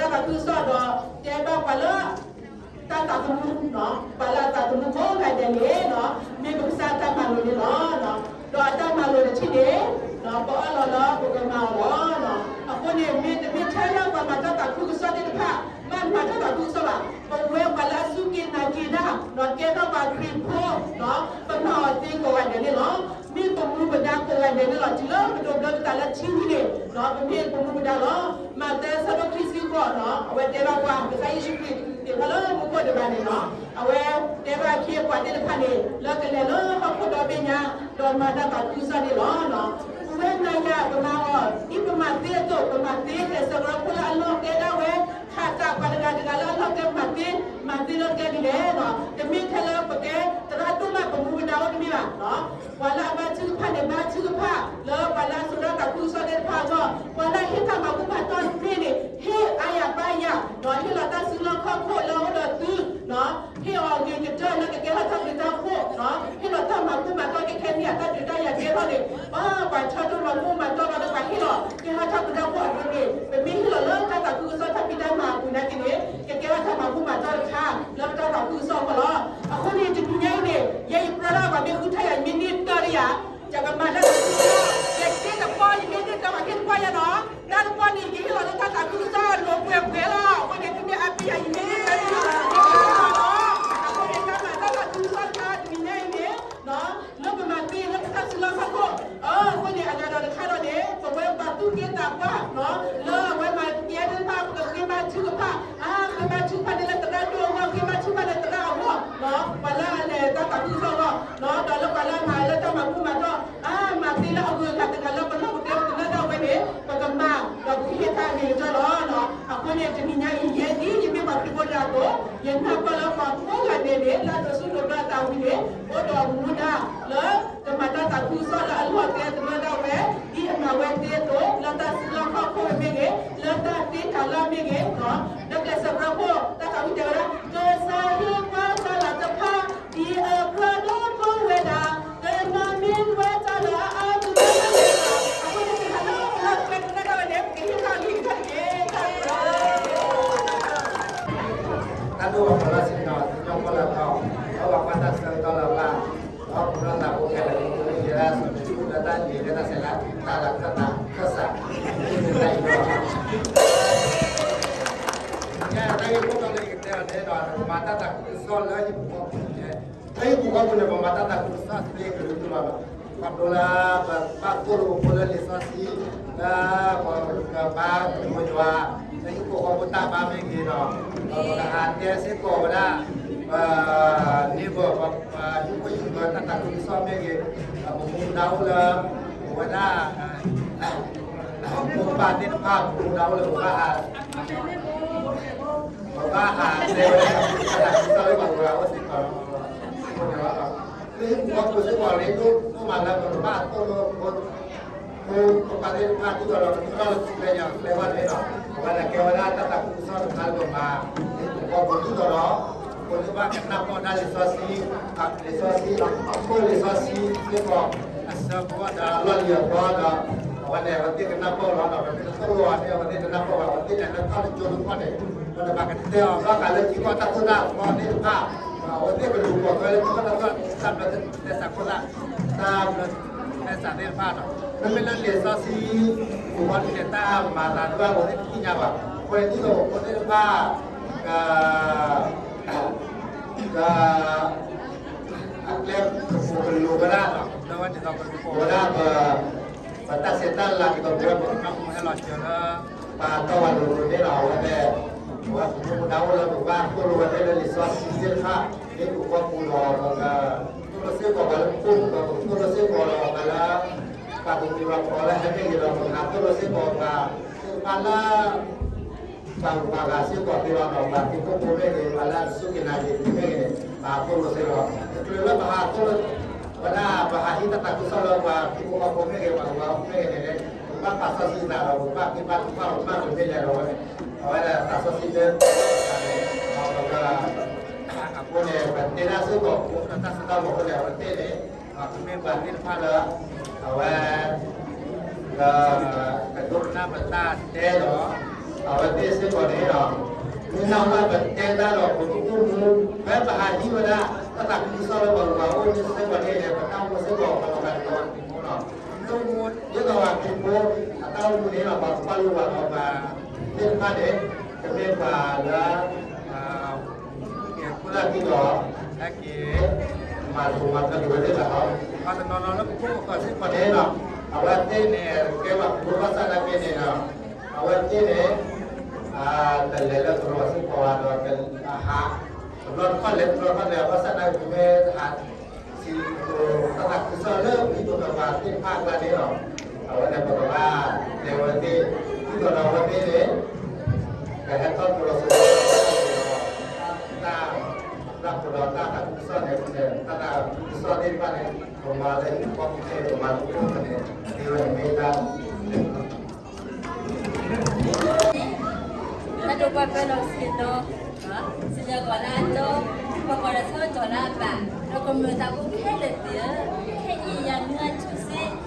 ဒီး စိာ်တၢ်သးခုကစီၣ်ဒီး တဲဘၣ်ပှၤလၢ တၢ်သးသမူ, ပှၤလၢအသးသမူကိးဂၤဒဲးန့ၣ် မ့ၢ်ပကစၢ်အတၢ်မၤလိာ်န့ၣ်လီၤ. ဒီးအတၢ်မၤလိာ်တထံၣ်န့ၣ် ပအၢၣ်လီၤလၢပကမၤအီၤလီၤ. အဃိန့ၣ် မ့တမ့ၢ်ထဲလၢပှၤမၤတၢ်သးခုကစီၣ်သ့ၣ်တဖၣ် ဘၣ်မၤတၢ်သးခုကစီၣ်ဘၣ်, ပဝဲပှၤလၢအစူၢ်က့ၤနာ်က့ၤတၢ် ကဲထီၣ်ပှၤခရံာ်ဖိ ပမၤအီၤသ့ကိးဂၤဒဲးန့ၣ်လီၤ. မ့ၢ်ပမူပဒါကိးဂၤဒဲးန့ၣ်လီၤ. တုၤလၢပဒိးဘျၢပသးလၢထံဝံၤန့ၣ် ပမ့ၢ်ပမူပဒါလီၤ. မးသဲအဆၢဒိၣ်ခံဆံဃိး အဝဲတဲဘၣ်ပှၤ ကစၢ်ယ့ၣ်ၡူးခရံာ် တ့ၢ်ဖီလၢမူခိၣ်ဒံးဘၣ်န့ၣ်လီၤ. အဝဲတဲဘၣ်အခ့အပှၤသ့ၣ်တဖၣ်န့ၣ် လၢကလဲၤလၢဟီၣ်ခိၣ်ဒီဘ့ၣ်ညါ ဒီးမၤတၢ်သးခုကစီၣ်န့ၣ်လီၤ. ပဝဲနၤယၤပမၤအီၤ ဒ်ပမၤသ့အသိး ပမၤသ့ကျဲးစၢးကရၢဖိလၢအလီၢ်ကျဲဒၣ်ဝဲ ခးတၢ်ပှၤတဂၤတဂၤလၢအလီၢ်ကျဲမၤသ့, မၤသ့လၢကျဲဒ်လဲၣ်. တမ့ၢ်ထဲလၢပကဲသရၣ်ဒိၣ်မး ပမူပဒါအိၣ်တမ့ၢ်ဘၣ် ပှၤလၢအဘါထုကဖၣ်န့ၣ် ဘါထုကဖၣ် လၢပှၤလၢအစိာ်တၢ်သးခုကစီၣ်သ့ၣ်တဖၣ်အဂီၢ်, ပှၤလၢအဟ့ၣ်တၢ်မၤဘူၣ်မၤတီၢ်တမ့ၢ်န့ၣ် ဟ့ၣ်အါယၤပါယၤ, ဟ့ၣ်လီၤတၢ်စုလီၢ်ခီၣ်ခိၣ်လၢအအိၣ်ဒီးသု, ဟ့ၣ်အီၤဂ့ၤကတၢၢ်လၢကကဲထီၣ်တၢ်ဘျုးတၢ်ဖှိၣ်, ဟ့ၣ်လီၤတၢ်မၤဘူၣ်မၤတီၢ်ကဲခဲနံၣ်အတၢ်ဒုးတၢ်ယၤကဲထီၣ်န့ၣ် ပှၤပှၤထၢထီၣ်လီၤမူမၤတီၢ်လီၤလၢပှၤဟ့ၣ်လီၤ ကဲထီၣ်တၢ်ဘျုးတၢ်ဖှိၣ်အဒိန့ၣ် ပမ့ၢ်ဟ့ၣ်လီၤလၢတၢ်သးခုကစီၣ်တၢ်ဖံးတၢ်မၤအပူၤနာ်က့န့ၣ် ကကဲထီၣ်တၢ်မၤဘူၣ်မၤတီၢ်တခါ လၢပတၢ်သးခုကစီၣ်အဂီၢ်လီၤ. အဃိန့ၣ် တနံၤညါအံၤန့ၣ် ယဲယပြၢထီၣ်ပှၤမ့ၢ်ဃုထၢယၤ ယမ့ၢ်န့ၢ်တၢ်တယၤ ယကမၤတၢ်သးခုကစီၣ် ယက့တပီၢ် ယမ့ၢ်န့ၢ်တၢ်ပှၤက့တပီၢ်ယၤနီၤ တၢ်တပီၢ်န့ၣ် ယကဟ့ၣ်လီၤလၢတၢ်သးခုကစီၣ်အလိၤပှဲၤပှဲၤလီၤ. အဃိန့ၣ် သုမ့ၢ်အါပျံၤယၤ ယမ့ၢ်န့ၢ်တၢ်တယၤ အဃိန့ၣ် တၢ်မၤတၢ်သးခုကစီၣ်တခါတနံၤညါအံၤန့ၣ် လၢပမၤသ့လၢပတၢ်စုလီၢ်ခီၣ်ခိၣ် အဃိန့ၣ် အဂၤဒီးတခါဒီးန့ၣ် ပဝဲပှၤသူၣ်က့သးပှၢ် လၢအဝဲမၤကဲသ့ၣ်တဖၣ် ပကဃ့ဘါထုကဖၣ် အါ ဃ့ဘါထုကဖၣ်န့ၣ်လၢသရၣ်ဒိၣ်အဂီၢ် ဃ့ဘါထုကဖၣ်လၢသရၣ်အဂီၢ် ပှၤလၢအလဲၤတၢ်သးခုကစီၣ်အဂီၢ် ဒီးလၢပှၤလၢအမၤလၢတၢ်မၤဘူၣ်မၤတီၢ် အါ မၤသ့လၢအဂုၤအဂၤတဂၤလၢပလီၢ်ပကျဲပကနၢ်ဒၣ်ဝဲန့ၣ် ပကမၤ ဒီးပကဟ့ၣ်တၢ်ဂ့ၤကတၢၢ်လီၤ. အဃိ န့ၣ်တနံၤညါအံၤ ယဲဒ်ယမ့ၢ်ပှၤခရံာ်ဖိတဂၤအသိး, ယနၢ်ပၢၢ်လၢပှၤကိးဂၤဒဲးန့ၣ် လၢတၢ်စူၢ်တၢ်နာ်အတၢ်ဝံၤန့ၣ် အိၣ်ဒီးမူဒါလၢ ကမၤတၢ်သးခုကစီၣ်လၢအလီၢ်အကျဲတဘျီဒၣ်ဝဲ, ဒ်အမၤဝဲသ့အသိး လၢတၢ်စုလီၢ်ခီၣ်ခိၣ်မ့ၢ်ဂ့ၤ, လၢတၢ်တ့တၢ်လီၢ်မ့ၢ်ဂ့ၤ, ဒီးကျဲးစၢးပၢဖိ တၢ်သးဝံၣ်တဲဝဲဒၣ် ကစၢ်ဟ့ၣ်ပှၤတၢ်လၤတဖၣ် ဒ်အကြၢးဒိၣ်ထီၣ်ဝဲဒၣ်, ကမၤမ့ၢ်ဝဲတၢ်လၢအအါတလၢတၢ်န့ၣ်လီၤ. အဃိန့ၣ် တဟါလၢပလီၢ်ကျဲကနၣ်ဒၣ်ဝဲန့ၣ် ပကဟ့ၣ်ခီဟ့ၣ်ခီတက့ၢ်. တၢ်ဒိၣ်ပှၤလၢဆ့ၣ်နီၤ သ့ၣ်ညါပှၤလၢထီ, ဒီးပှၤကွၢ်တၢ်ဆၢကတီၢ်လၢဘၣ်, ဒီးပှၤလၢသးဖိခဲလၢာ် လၢတၢ်န့ၣ်လၢတၢ်စဲးလၢ တၢ်လၢခၢၣ်သး ခၢၣ်စး တၢ်အံၤဒီး တၢ်ဂ့ၢ်ခိၣ်တီလၢယကတဲအီၤန့ၣ်ဒီး ပမၤတၢ်သးခုကစီၣ်လၢဟံၣ်ပူၤဃီပူၤန့ၣ်, လၢဟံၣ်ပူၤဃီပူၤန့ၣ် ပမၤတၢ်သးခုကစီၣ်သ့ကလုာ်ကလုာ်လီၤ. ခီဖျိလၢပဘၣ်သိၣ်လိပဖိလၢလံာ်စီဆှံ, လၢပကဘါသကိးယွၤ, လၢဟံၣ်ပူၤဃီပူၤတၢ်ဘါမ့ၢ်ဂ့ၤဒီး, ဒီးပကဟးတဲစ့ၢ်ကီးဝဲဒၣ် ပ neighbor ပ ပှၤဟံၣ်ဖိဟံၣ်ဖိတၢ်သးခုကစီၣ်မ့ၢ်ဂ့ၤ, ပမူဒါအိၣ်လၢ ပဝဲဒၣ် မိၢ်ပၢ်သ့ၣ်တဖၣ် ပမူဒါအိၣ်လၢပဘၣ်ဟး ပဘၣ်ဟးတဲဝဲဒၣ် တၢ်သးခုကစီၣ်လၢပှၤကဝဲၤအိၣ်စ့ၢ်ကီးလီၤ. အဃိန့ၣ်လီၤ, လၢဟံၣ်ပူၤဃီပူၤစ့ၢ်ကီးန့ၣ် ဒိၣ်ဒိၣ်မးလၢပကဘၣ်သိၣ်လိဖိ ဖိပၢ်သ့ၣ်တဖၣ် ဒ်သိးဒီးကထီၣ်လၢထူကျဲယွၤကျဲဘၣ်န့ၣ်လီၤ. အဝဲန့ၣ်ကဲဝဲဒၣ်တၢ်သးခုကစီၣ်တခါလၢပမၤ လၢဟံၣ်ပူၤဃီပူၤ ဒ်သိးဒီး ဖိသ့ၣ်တဖၣ်ကနၢ်ပၢၢ်ဒၣ်လံာ်စီဆှံ, လံာ်စီဆှံ, အခိၣ်လံာ်စီဆှံစ့ၢ်ကီး အဆၢဖိဒီးအလီၢ်လံၤအသီဒီး အဝဲန့ၣ် အဝဲသ့ၣ်ကနၢ်ပၢၢ်လီၤဒီး ပမ့ၢ်တသိၣ်လိအီၤန့ၣ် အဝဲသ့ၣ်တနၢ်ပၢၢ်ဘၣ်, အဝဲသ့ၣ်န့ၣ်လၢထီၣ်တကၠိတခီန့ၣ် ပဘၣ်ကတဲအီၤ ဘၣ်ဃးလၢထံကီၢ်တၢ်သိၣ်တၢ်သီသ့ၣ်တဖၣ်, အဝဲသ့ၣ်ကလူၤပိာ်ထွဲလၢထံကီၢ်တၢ်သိၣ်တၢ်သီ တၢ်ဘျၢသဲစးခိၣ်သၣ်, တၢ်ဘျၢသဲစးသ့ၣ်တဖၣ်ဒီး မ့မ့ၢ်လၢလံာ်စီဆှံ ပူၤဃီန့ၣ် တၢ်မၤသးဒ်ဘၣ်အဝဲသ့ၣ်တသ့ၣ်ညါဘၣ်. အဃိန့ၣ် ဒ်သိးဖိသ့ၣ်တဖၣ် က က အကျဲကပူၤကလူၤဝဲဒၣ်ဒီး လၢဝဲဒ်သိးကလူၤပိာ်ဝဲဒၣ် ပ ပတၢ်ဆဲးတၢ်လၤ ဒ်သိးပဝဲပကနၢ်ဟူဟဲလီၤစၢၤလၢ ပှၤတီပှၤလိၤလိၤန့ၣ်ဒီး အဝဲန့ၣ် အဝဲပမူဒါအိၣ်လၢပဘၣ်သိၣ်လိဝဲသ့ၣ်လၢလံာ်စီဆှံသ့ၣ်တဖၣ် လၢဟံၣ်ပူၤဃီပူၤဒီး ပကသိၣ်လိစ့ၢ်ကီးပှၤလၢပခိၣ်ပူၤဒီး ပကသိၣ်လိစ့ၢ်ကီးဒီးပှၤလၢ ပှၤကမံၤပှၤဖီလၢဟဲန့ၣ်ဂ့ၤဒီး ပကဟးသိၣ်လိစ့ၢ်ကီးပှၤသ့ၣ်တဖၣ်လၢ ပှၤဂုၤပှၤဂၤစ့ၢ်ကီးသ့လီၤဒီး ပှၤဟံၣ်ဖိဃီဖိမ့ၢ်ဂ့ၤ ပှၤလၢအတစူၢ်က့ၤနာ်က့ၤမ့ၢ်ဂ့ၤန့ၣ် ပဟးသိၣ်လိစ့ၢ်ကီးလီၤ. တချုးလၢပဟးသိၣ်လိ ဝဲဒၣ်ပဟးဟံးတၢ်သးခုကစီၣ်လၢပှၤဟံၣ်ဖိဃီဖိမ့ၢ်ဂ့ၤ ပှၤဂုၤပှၤဂၤမ့ၢ်ဂ့ၤန့ၣ် ပကဘၣ်ပာ်စီဆှံသးဒီး ပကဘၣ်ဃ့ဘါထုကဖၣ် ပကဘၣ်မ့ၢ်လဲၤဒီးဝဲန့ၣ် အဝဲဒၣ်သးစီဆှံလၢ အဃိန့ၣ် ပတဲဒၣ်စ့ၢ်ကီး ပတၢ်စံးတၢ်လီၢ်အဃိန့ၣ် အဝဲသ့ၣ်န့ၣ် ပမ့ၢ်ပှၤသ့ၣ်တဖၣ်လၢ အဝဲ က ကဒိကနၣ်ပတၢ်တဲဒီး အဝဲသ့ၣ်စ့ၢ်ကီးန့ၣ်ဒီး မ့ၢ်နၢ်ဟူဘၣ်ပတဲတၢ်ဒီး ပကအိၣ်မူ ဖဲပဟးဟံးဝဲဒၣ် တၢ်သးခုကစီၣ်လၢပှၤဂုၤပှၤဂၤအိၣ်န့ၣ်စ့ၢ်ကီးန့ၣ် ပတၢ်အိၣ်မူစ့ၢ်ကီး ပလီၤဂာ်ဒ်သိးပှၤခရံာ်ဖိလီၤ. ဒ်သိးပှၤခရံာ်ဖိ အတၢ်အိၣ်မူန့ၣ်ဒီး ပှၤကဘၣ်လိၣ်ဘၣ်ဒီးပှၤသ့ၣ်တဖၣ်န့ၣ် ကမ့ၢ်ပှၤလၢ ကဲခိၣ်လၢခံဒီး ဟဲက့ၤ မၤသကိးမၤဖျိးက့ၤဝဲသ့ၣ်တဖၣ်လီၤ. ပှၤတနီၤနီၤလၢပခိၣ်ပဃၢၤစ့ၢ်ကီးန့ၣ်ဒီး အဝဲသ့ၣ်န့ၣ် ကဲပှၤခရံာ်ဖိဘၣ်ဆၣ်နာ်က့န့ၣ်ဒီး အဝဲသ့ၣ်န့ၣ် တလဲၤလၢသရိာ်စ့ၢ်ကီးဘၣ်ဒီး အဟး တဘျီတခီၣ်လဲၤ တဘျီတခီၣ်လဲၤ ဘၣ်ဆၣ်နာ်က့ ပမ့ၢ်ဟး စံး တၢ်သးခုကစီၣ်လၢပဟံၣ်ပူၤဒီးပှၤသ့ၣ်တဖၣ်အကျါန့ၣ်ဒီး အဝဲန့ၣ်ပကဘၣ်တဲဝဲသ့ၣ် ဒ်သိးဒီးအဝဲသ့ၣ်န့ၣ် ကဟဲထီၣ်သရိာ်စ့ၢ်ကီး တၢ် တၢ်သးခုကစီၣ်န့ၣ် တၢ်သးခုကစီၣ်သ့ၣ်တဖၣ်န့ၣ် ပမၤလၢဟံၣ်ဖိဃီဖိ ပမၤလၢဟံၣ်ဖိဃီဖိန့ၣ် ဒ်ဝဲန့ၣ်မ့ၢ်တၢ် တၢ်ဒိၣ်ပှၢ်ပၢၢ်လီၤဆ့ၣ်နီၤ စံၣ်ညီၣ်ကွီၢ်လၢအတီ, ပှၤကွၢ်ဒီးဆၢကတီၢ်လၢအဘၣ်, ဒီးကမျၢၢ်သးဘိခဲလၢာ်သ့ၣ်ဧၢ, ခဲအံၤယၤမ့ၢ်အဆိစ့လၢ ကရူၢ်တၢ်ခၢၣ်စး ယကဟ့ၣ်သုလၢတၢ်အံၤလီၤလီၤ. တၢ်ဂ့ၢ်လၢယက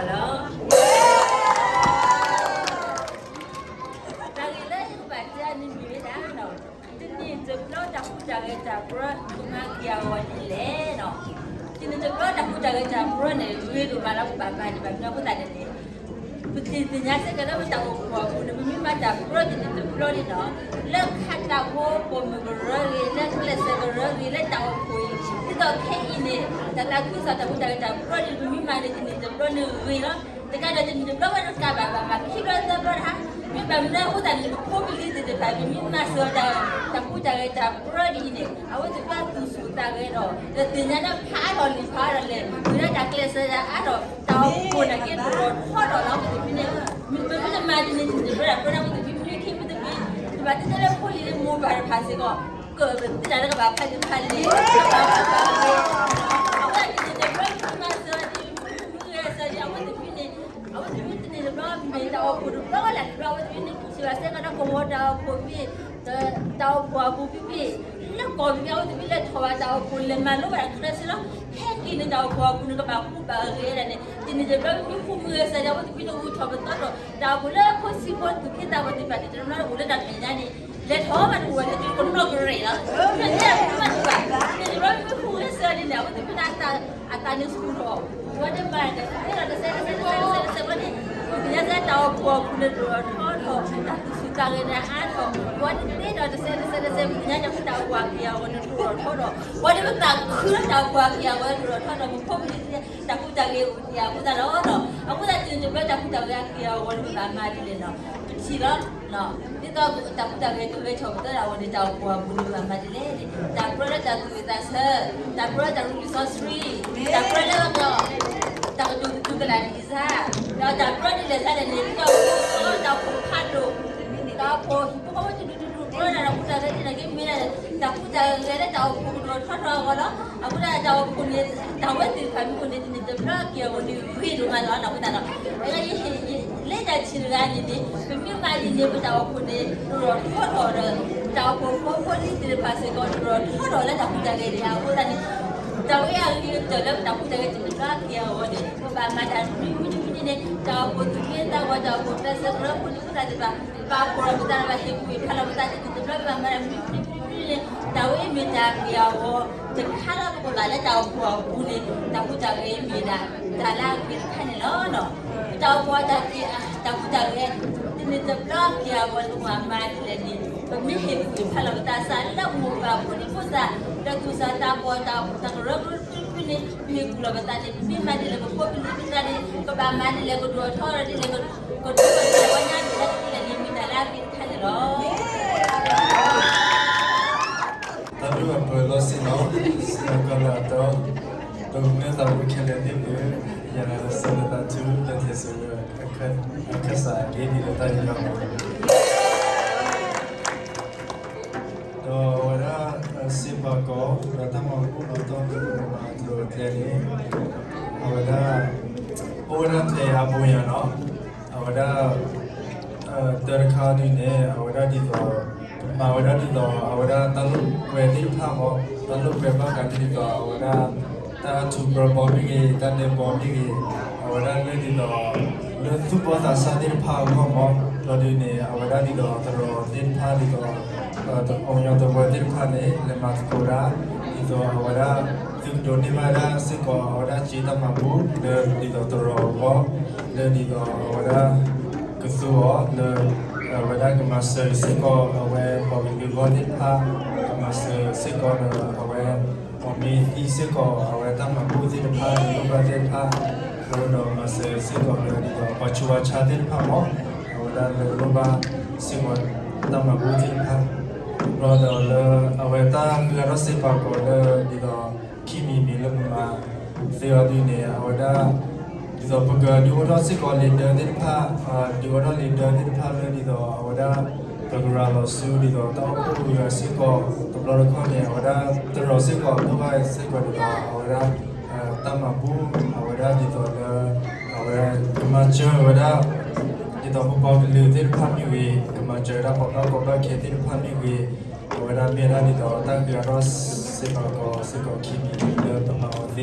ဘၣ်တဲအီၤန့ၣ်မ့ၢ်ဝဲဒၣ် တနံၣ်တဘျီတၢ်ဟူးတၢ်ဂဲၤတၢ်ပြၢ ကမၤက့ၤအဂီၢ်ဒ်လဲၣ်နီၤ. တနံၣ်တဘျီတၢ်ဟူးတၢ်ဂဲၤတၢ်ပြၢန့ၣ် ဂ့ၤဒိၣ်မးလၢပဘၣ်မၤဒံးဘၣ် မနုၤအဃိသတးန့ၣ်န့ၣ် ပသ့ၣ်ညါစ့ၢ်ကီးလၢပတၢ်အိၣ်ဖှိၣ်အပူၤန့ၣ် ပမ့ၢ်မၤတၢ်ပြၢတနံၣ်တဘျီန့ၣ်နီၤ လၢခးတၢ်ဖိပိာ်မုၣ်ကရၢဂ့ၤ လၢကျဲးစၢးကရၢဂ့ၤ လၢတၢ်အိၣ်ဖှိၣ်အံၤ ဒ်သိးခဲအံၤန့ၣ် တၢ်သးခုကစီၣ်တၢ်ဟူးတၢ်ဂဲၤတၢ်ပြၢန့ၣ် ပမ့ၢ်မၤန့ၣ် တနံၣ်တဘျီန့ၣ်ဂ့ၤလီၤ. တကးဒီးတနံၣ်တဘျီဝဲတကးဘၣ် ဘၣ်မၤခံဘျီသၢဘျီတဟါ, မ့ၢ်ဘၣ်မနုၤအဃိသတးန့ၣ် ပဖိပလံၤသ့ၣ်တဖၣ် ပမ့ၢ်မၤစၢၤတၢ် တၢ်ဟူးတၢ်ဂဲၤတၢ်ပြၢဒ်အံၤန့ၣ် အဝဲသ့ၣ်ဘၣ်သူၣ်ဆူၣ်သးဂဲၤဒီး ဒီးသ့ၣ်ညါလၢဖးအါထီၣ်လံၤဖးအါထီၣ်လဲၣ် ဝံၤလၢတၢ်ကျဲးစၢးအါထီၣ် တၢ်အိၣ်ဖှိၣ်န့ၣ်က့ၤတရီၣ်ထီၣ်ဒီးလီၤ ပသ့ၣ်ဖဲန့ၣ် မ့ၢ်တမ့ၢ်တမၤဒ်န့ၣ် တဘျီတၢ်ပၢတၢ်ဖိတဖံမနုၤခ့မ့ၢ်တမ့ၢ် တဘၣ်သ့ၣ်ညါလၢဖိလံၤလၢမိၢ်ပၢ်တဖၣ်စ့ၢ်ကီး ကၢၣ်ပသ့ၣ်ညါလၢကဘၣ်ဖးလံာ်ဖးလဲၢ် ကဘၣ်ဖးလံာ်ဖးလဲၢ် အဝဲဒၣ်န့ၣ် တဘျီမ့ၢ်မၤစၢၤဒ် မုၢ်ဂဲၤစၢၤဒ် အဝဲတဖံန့ၣ် အဝဲတဖံတန့ၢ်တဘျီမ့ၢ်တၢ်အိၣ်ဖှိၣ်တဘျီလၢ်တဘျီ အဝဲတဖံန့ၣ် စံးဘၣ်စ့ၢ်ကီးဒီးကဝီၤတၢ်အိၣ်ဖှိၣ်မ့ၢ် တၢ်အိၣ်ဖှိၣ်အပူၤဖံဖံ လၢကီၢ်ဖံဖံ အဝဲတဖံလဲၤထီၣ်ဘၣ်တၢ်အိၣ်ဖှိၣ်လဲၤမၤလိဘၣ်တၢ်ချၢစ့ၢ်လီၤ ဟဲက့ၤန့ၣ်တၢ်အိၣ်ဖှိၣ်အပူၤန့ၣ် ကဘၣ်ဟူးဘၣ်ဂဲၤဒၣ်န့ၣ် တနံၤတဘျီမ့ၢ်မုၢ်ဂဲၤစၢၤဒ် အဝဲတဖံန့ၣ်ဂုာ်ထီၣ်ပသီထီၣ် တၢ်အိၣ်ဖှိၣ်လၢဖိဆံးဖိသူၣ်က့သးပှၢ်သ့ၣ်တဖၣ်န့ၣ် တနီၤအိၣ်လၢတၢ်မဲာ်ညါန့ၣ် လဲၤထီၣ်ဘၣ်တအိၣ်ဘၣ်လၢကနီၣ်ကရဲးလီၤ တၢ်မဲာ်ညါတအိၣ်ဘၣ်တအိၣ်ဘၣ် တနံၤတဘျီမ့ၢ်မုၢ်ဂဲၤစၢၤဒ်န့ၣ် အဝဲတဖံန့ၣ်အသး အသးန့ၣ်ဆူၣ်ထီၣ် ပဝဲဒၣ်မၤတသ့ဒီးတစဲးတစဲးတစဲးတစဲးတစဲးဘၣ်န့ၣ် ပကညါစ့ၢ်တၢ်အိၣ်ဖှိၣ်အပူၤန့ၣ် ဒိၣ်ထီၣ်ထီၣ် တၢ်သူၣ်ဆူၣ်သးဂဲၤန့ၣ်အါထီၣ် ပဝဲဒၣ်တသ့ဒီးတစဲးတစဲးတစဲး ပကညါစ့ၢ်ပတၢ်အိၣ်ဖှိၣ်အက့ၢ်အဂီၤန့ၣ် ဒိၣ်ထီၣ်ထီၣ်ဒီး ပဝဲဒၣ်ပသးခုလၢတၢ်အိၣ်ဖှိၣ်အက့ၢ်အဂီၤဒိၣ်ထီၣ်ထီၣ်ဒီး ပဖိပလံၤတၢ်ကူတၢ်ဂ့ၤအိၣ်ဒံးအဃိသတးလီၤ. အဃိသတးတနံၤတဘျီတၢ်ကူတၢ်ဂ့ၤအက့ၢ်အဂီၤန့ၣ် ပဘၣ်မၤဒ်လဲၣ်နီၤ ပထံၣ်လီၤ ဒ်သိးတၢ်ကူတၢ်ဂ့ၤကဂဲၤထီၣ်ပသးဒၣ်ဝဲန့ၣ် တၢ်အိၣ်ဖှိၣ်အပူၤန့ၣ် ပဘၣ်မၤဒ်လဲၣ်န့ၣ် တၢ်ကြၢးလၢတၢ်သူၣ်ဝံၣ်သးဆၢ တၢ်ကြၢးလၢတၢ်ရူလံာ်စီဆှံ တၢ်ကြၢးလၢ တၢ်ကတိၤသူကလးဒ်အံၤစၢ် ဒီးတၢ်ကြၢးဒ်လဲၣ်စၢ်န့ၣ်န့ၣ် ဒ်သိးတၢ်အိၣ်ဖှိၣ်ဖးဒိၣ် တၢ်အိၣ်ဖှိၣ်ဟံၣ်ဖိဃီဖိတဒူၣ်တဒူၣ် ကြၢးဒၣ်တၢ်ကူတၢ်ဂ့ၤဒ်န့ၣ်က့ မ့ၢ်ဒၣ်တၢ်ကူတၢ်ဂ့ၤလၢတၢ်အိၣ်ဖှိၣ်ကဒိၣ်ထီၣ်ထီၣ်အဂီၢ်လီၤ. အဃိဒၣ်တၢ်အိၣ်ဖှိၣ်န့ၣ် တၢ်ဝဲသ့ၣ်တဖၣ်မ့ၢ်အိၣ်န့ၣ် တနံၤတဘျီက့ၤအဂီၢ်န့ၣ် ဂ့ၤဒိၣ်မးလီၤ အဃိသတးဒီး လၢတၢ်ဆံးတဂၤန့ၣ်န့ၣ် ပမ့ၢ်မၤဒ်န့ၣ် ပတၢ်အိၣ်ဖှိၣ်န့ၣ် ဒိၣ်ထီၣ်ထီထီၣ်ဒီး တၢ်အိၣ်ဖှိၣ်ဖိဖိလံၤသ့ၣ်တဖၣ်စ့ၢ်ကီး ဒိၣ်ထီၣ်ထီထီၣ်လၢတၢ်ကူတၢ်ဂ့ၤန့ၣ် အဃိသတးန့ၣ် တၢ်ဝဲအဂ့ၤကတၢၢ်လၢပတၢ်ကူတၢ်ဂ့ၤတနံၤတဘျီက့ၤအဂီၢ်န့ၣ် ပဘၣ်မၤတၢ်မနုၤမနုၤမနုၤန့ၣ် တၢ်အိၣ်ဖှိၣ်သူၣ်က့သးပှၢ် တၢ်အိၣ်ဖှိၣ်ကျဲးစၢးကရၢဖိလံၤဖိသၣ်သ့ၣ်တဖၣ် ပာ်ဖှိၣ်ဒီးပသးဒီး ဟ့ၣ်ကူၣ်ဟ့ၣ်ဖးလီၤပသး တနံၤတဘျီဘၣ်မၤတၢ်မနုၤမနုၤမနုၤန့ၣ် တၢ်ဝဲအံၤမ့ၢ်တၢ်က့ၢ်အဂီၤတခါလၢပကဘၣ်လၢတၢ်အိၣ်ဖှိၣ်အပူၤန့ၣ် တၢ်ကူတၢ်ဂ့ၤမ့ၢ်ဒၣ် တၢ်လၢအဂ့ၤတခါန့ၣ်လီၤ. ပတၢ်အိၣ်ဖှိၣ်တၢ်က့ၢ် တၢ်ကူတၢ်ဂ့ၤ တနံၤတဘျီက့ၤအဂီၢ်န့ၣ် ပမၤဒ်လဲၣ်န့ၣ် ပမ့ၢ်ဟ့ၣ်ကူၣ်ဟ့ၣ်ဖးလီၤပသးစးလၢမိၢ်ပၢ်ဖိဒံဖိသၣ် ဒီးသူၣ်စၢ်သးဘီၣ် တၢ်ကရၢကရိတဖုန့ၣ် ပဟ့ၣ်ကူၣ်လီၤပသးန့ၣ် ပမ့ၢ်မၤဒ်လဲၣ် ပဖိပလံၤပသးန့ၣ် ကဘၣ်မၤဒ်လဲၣ် ကဒိၣ်ထီၣ်ဒ်လဲၣ် ကဒိၣ်ထီၣ်ဒ်လဲၣ် ပှၤညါဒ်လဲၣ်ဒ်လဲၣ်န့ၣ် မ့ၢ်တၢ်လၢအဂ့ၤတခါန့ၣ်လီၤ. တၢ်ဘျုးအပၢၢ်လီၤဆ့ၣ်နီၤ စံးဘျုးကီးလၢအတီ ပကမျၢၢ်သးဘိခဲလၢာ်သ့ၣ်တဖၣ် ယွၤဆိၣ်ဂ့ၤသးထူလၢထံၣ်ဆိၣ်ဂ့ၤ အခၢၣ်စးက့ၤဒ်လၢတၢ်ယံၤလီၤ ဒီးအဝဲဒၣ် စ့ၢ်ကီး ဒီးတၢ်မၤဘူၣ်မၤတီၢ် မၤကျိၤကျဲန့ၣ် အဝဲဒၣ် အိၣ်ဝဲဒၣ်ကျဲအါဘိယၤနီၤ အဝဲဒၣ် တၢ်တခါဒ်န့ၣ် အဝဲဒၣ်ဒ်သိး မၤဝဲဒၣ်ဒ်သိး အဝဲဒၣ်တၢ်လိာ်ကွဲသ့ၣ်တဖၣ်မး တၢ်လိာ်ကွဲဘၣ်ဃးဒ်သိး အဝဲဒၣ် တၢ်ထူးပၢဘီမ့ၢ်ဂ့ၤ တၢ်ဒဲးဘီမ့ၢ်ဂ့ၤ အဝဲဒၣ်လၢဒ်သိး လၢသူၣ်ဘီၣ်သးစၢ်သ့ၣ်တဖၣ်အဂီၢ်မး ဒီးဒ်န့ၣ် အဝဲဒၣ်ဒ်သိးသရိာ်သ့ၣ်တဖၣ်ဒ်သိး ပှၤကညီသဝီသ့ၣ်တဖၣ်န့ၣ် လဲၤမၤသကိးဒၣ် ဒ်သိးအဝဲဒၣ် သုးကတိၤန့ၢ်ဘၣ်ဒၣ်စ့ၢ်ကီး အဝဲဒၣ်က့တၢ်မၤဘူၣ် လၢဒ်သိးသရိာ်အဂီၢ် လၢဒ်သိးအဝဲဒၣ် ကသူအီၤလၢ အဝဲဒၣ်ကမၤစၢၤစ့ၢ်ကီး အဝဲပှၤကလုာ်အဂီၢ်သ့ၣ်တဖၣ် ကမၤစၢၤစ့ၢ်ကီးဒီး အဝဲ ပှၤမ့ၢ်သံစ့ၢ်ကီး အဝဲတၢ်မၤဘူၣ်သ့ၣ်တဖၣ် လိၣ်ဘၣ်သ့ၣ်တဖၣ် ဒီးမၤစၢၤစ့ၢ်ကီးလၢဒ်သိးပှၤဆူးပှၤဆါသ့ၣ်တဖၣ်မး အဝဲဒၣ်လၢလိၣ်ဘၣ်စ့ၢ်ကီး တၢ်မၤဘူၣ်သ့ၣ်တဖၣ် ဒီးဒီးလၢအဝဲတၢ်ဂ့ၢ်ဒီးစ့ၢ်ကီးလၢဒ်သိး ခံမံၤမံၤလၢမုာ်မးသ့အီၤဒ်န့ၣ် အဝဲဒၣ် ဒ်သိးပကဒုးအိၣ်ထီၣ်စ့ၢ်ကီးလံာ်ဒၢသ့ၣ်တဖၣ် ဒုးအိၣ်ထီၣ်လံာ်ဒၢသ့ၣ်တဖၣ်လၢဒ်သိးအဝဲဒၣ် ပကရၤလီၤဆူဒ်သိးတၢ်အိၣ်ဖှိၣ်ဂ့ၤဂၤစ့ၢ်ကီး တဘျီတခီၣ်န့ၣ် အဝဲဒၣ်သရိာ်စ့ၢ်ကီး လိၣ်ဘၣ်စ့ၢ်ကီးဒ်သိးအဝဲဒၣ် တၢ်မၤဘူၣ် အဝဲဒၣ်ဒ်သိးလၢ အဝဲကမၤစၢၤဝဲဒၣ် ဒ်သိးပပှၤကလုာ်သ့ၣ်တဖၣ်မ့ၢ်ဂ့ၤ ကမၤစၢၤဝဲဒၣ်ပှၤဘၣ်ကီဘၣ်ခဲသ့ၣ်တဖၣ်မ့ၢ်ဂ့ၤ အဝဲဒၣ်မ့ၢ်ဒၣ်ဒ်သိးတၢ်ဂ့ၢ်အါထီၣ်စ့ၢ်ကီးကီးစ့ၢ်ကီးခံမံၤလၢပမၤအီ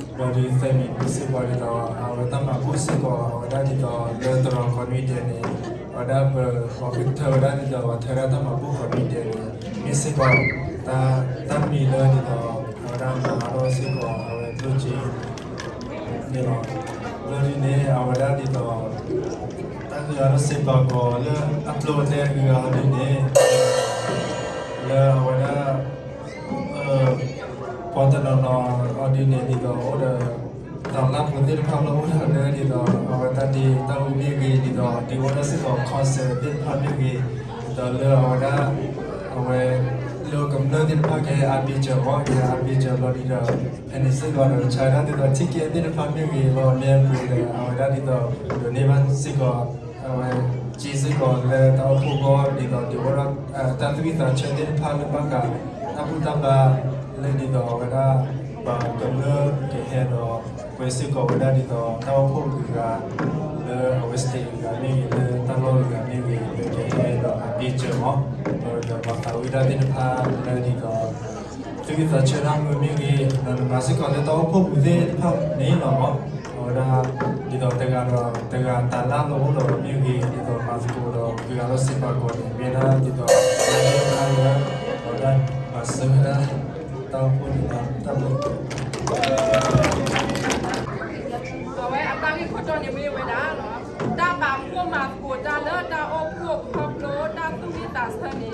ၤသ့ ဒီးဒုးသၢမံၤစ့ၢ်ကီးဒ်သိး အဝဲတၢ်မၤဘူၣ်စ့ၢ်ကီး အဝဲဒၣ်ဒ်သိးလၢသရိာ်ကီၢ်နွံဒဲးန့ၣ် အဝဲဒၣ်ပ ပှၤကထၢဝဲဒၣ်ဒ်သိးပှၤထၢဝဲဒၣ်တၢ်မၤဘူၣ်ကီၢ်နွံဒဲးန့ၣ် မ့ၢ်စ့ၢ်ကီး တၢ်မံၤလၢဒ်သိး အဝဲဒၣ်မၤအါထီၣ်စ့ၢ်ကီး အဝဲကျိၣ်စ့ န့ၣ်လီၤ. လၢဒ်န့ၣ် အဝဲဒၣ်ဒ်သိး တၢ်ဂ့ၢ်အါထီၣ်စ့ၢ်ကီးကီးလၢအကျိၤအကျဲအဂ့ၤအီၤဒ်န့ၣ် လၢအဝဲဒၣ် ပှၤတနီၤနီၤအီၤဒ်န့ၣ် ဒ်သိးအိၣ်ဒီး တၢ်လၢပှဲၤသ့ၣ်တဖၣ်လၢအိၣ်ဒီးလၢဒ်သိး အဝဲတၢ်ဒ့တၢ်အူမ့ၢ်ဂ့ၤ ဒ်သိးဒ်အိၣ်ဒီးစ့ၢ်ကီး concert သ့ၣ်တဖၣ်မ့ၢ်ဂ့ၤ ဒ်သိးလၢအဝဲဒၣ် အဝဲ လၢကမျၢၢ်သ့ၣ်တဖၣ်ကဟဲအါဘ့ၣ်စၢၤအီၤ ကဟဲအါဘ့ၣ်စၢၤလီၤဒ်ဒီး ဖဲန့ၣ်စ့ၢ်ကီးဒီး တၢ်ဆါဒၣ်ဒ်သိး ticket သ့ၣ်တဖၣ်မ့ၢ်ဂ့ၤ လီၤမ့ၢ်အပူၤဒီး အဝဲဒၣ်ဒ်သိး ဒိးန့ၢ်ဘၣ်စ့ၢ်ကီး အဝဲစ့စ့ၢ်ကီးလၢတၢ်အိၣ်ဖှိၣ်အဂီၢ် ဒ်သိးဒုးအိၣ်ထီၣ် တၢ်သူၣ်ဝံၣ်သးဆၢသ့ၣ်တဖၣ်လၢဘၣ်ဃး တၢ်ဘူၣ်တၢ်ဘါ လၢဒ်သိးအဝဲဒၣ် ပှၤကမျၢၢ်ကဟဲဒီး ပှဲၤစ့ၢ်ကီးဝဲဒၣ်ဒ်သိးတၢ်အိၣ်ဖှိၣ်အဂၤ လၢအဝဲ state အဂၤမ့ၢ်ဂ့ၤ လၢတၢ်လီၢ်အဂၤမ့ၢ်ဂ့ၤ လၢကဟဲဒီးအဘ့ၣ်စၢၤမး ဒီးပှၤသးဝံၣ်တၢ်သ့ၣ်တဖၣ်လၢဒ်သိး သူၣ်ဝံၣ်သးဆၢတၢ်မုာ်မ့ၢ်ဂ့ၤ ဒီးနမၤစ့ၢ်ကီးလၢတၢ်အိၣ်ဖှိၣ်ပူၤသ့ၣ်တဖၣ်န့ၣ်လီၤမး. အဝဲဒၣ် ဒ်သိးတဂၤဒီးတဂၤတၢ်လၢ်လၢအိၣ်ဒီးမ့ၢ်ဂ့ၤ ဒ်သိးမၤသကိးဒီးတဂၤလီၤစ့ၢ်ကီးန့ၣ် မ့ၢ်ဒၣ်ဒ်သိး အဝဲဒၣ်မၤစၢၤဝဲဒၣ် တၢ်အိၣ်ဖှိၣ်န့ၣ်လီၤ. တၢ်ဘျုး အဝဲအတၢ်ဂ့ၢ်ခိၣ်တီန့ၣ်မ့ၢ်ဝဲဒၣ် တၢ်ပာ်ဖှိၣ်မၤသကိးတၢ်လၢတၢ်အိၣ်ဖှိၣ်ခီဖျိတၢ်သူၣ်ဝံၣ်သးဆၢန့ၣ် န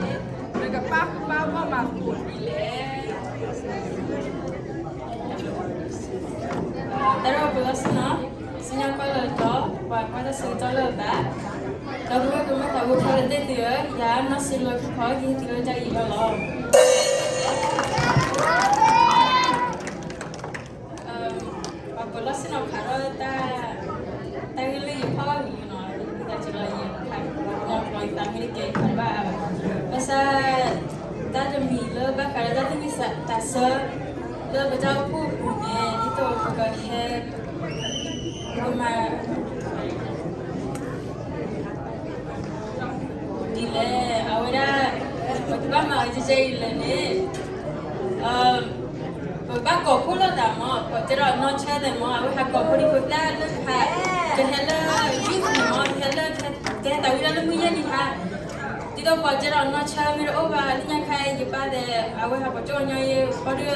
ကပာ်ဃုာ်ပာ်ဂီၢ်မၤသကိးဒ်လဲၣ်. တၢ်အိၣ်ဖှိၣ်လီၤဆ့ၣ်နီၤ စံၣ်ညီၣ်ကွီၢ်လၢအတီ ပှၤကွၢ်တၢ်ဆၢကတီၢ်လၢအဘၣ် ဒီပုၢ်ဝဲၢ်ကမျၢၢ်သးဝံၣ်ခဲလၢာ်သ့ၣ်သုဧၢ, ယၤနီၢ်စံလၢခံဖီ ယဟဲတုၤလၢတၢ်အံၤဘၣ်လီၤ. ပှၤပၢၤလီၢ်ဆ့ၣ်နီၤခးထီၣ် တၢ်ဂ့ၢ်လၢယဖီၣ်ဘၣ်ဝံၤလံနီၤ, ဝံသးစူၤလီၤ ယခး ပှၤကညီပျီယသးမ့ၢ်တကဲ ယခးဘၣ်ဘၣ်. ဘၣ်ဆၣ် တၢ်တမံၤလၢဘၣ်ဃးဒီးတၢ်သူၣ်ဝံၣ်သးဆၢ လၢပတၢ်အိၣ်ဖှိၣ်အပူၤန့ၣ် ဒ်သိးပကဟဲ ပကမၤ ဒ်လဲၣ် အဝဲဒၣ် ပကဘၣ်မၤအီၤကဲကဲအံၤလဲၣ်န့ၣ် ပဘၣ်ကိးဖှိၣ်လိာ်သးမး, ပှၤကဲထီၣ်နီၢ်ဆၢသ့ၣ်မး အဝဲဟးကိးဖိဒံဖိသၣ်လၢဟး ကဟဲလၢ youth န့ၣ်မး ကဟဲလၢ ကဟဲသးဝံၣ်တၢ်လၢမုၢ်ယဲၢ်နံၤဟါ, ဒ်သိးပှၤကဲထီၣ်နီၢ်ဆၢမ့ၢ်တအိၣ်ဘၣ် လၢညါခါအံၤ ယပၢ်သ့ၣ် အဝဲဟးပိာ်ကၠိညီယဲၢ် ဘၣ်ဒီး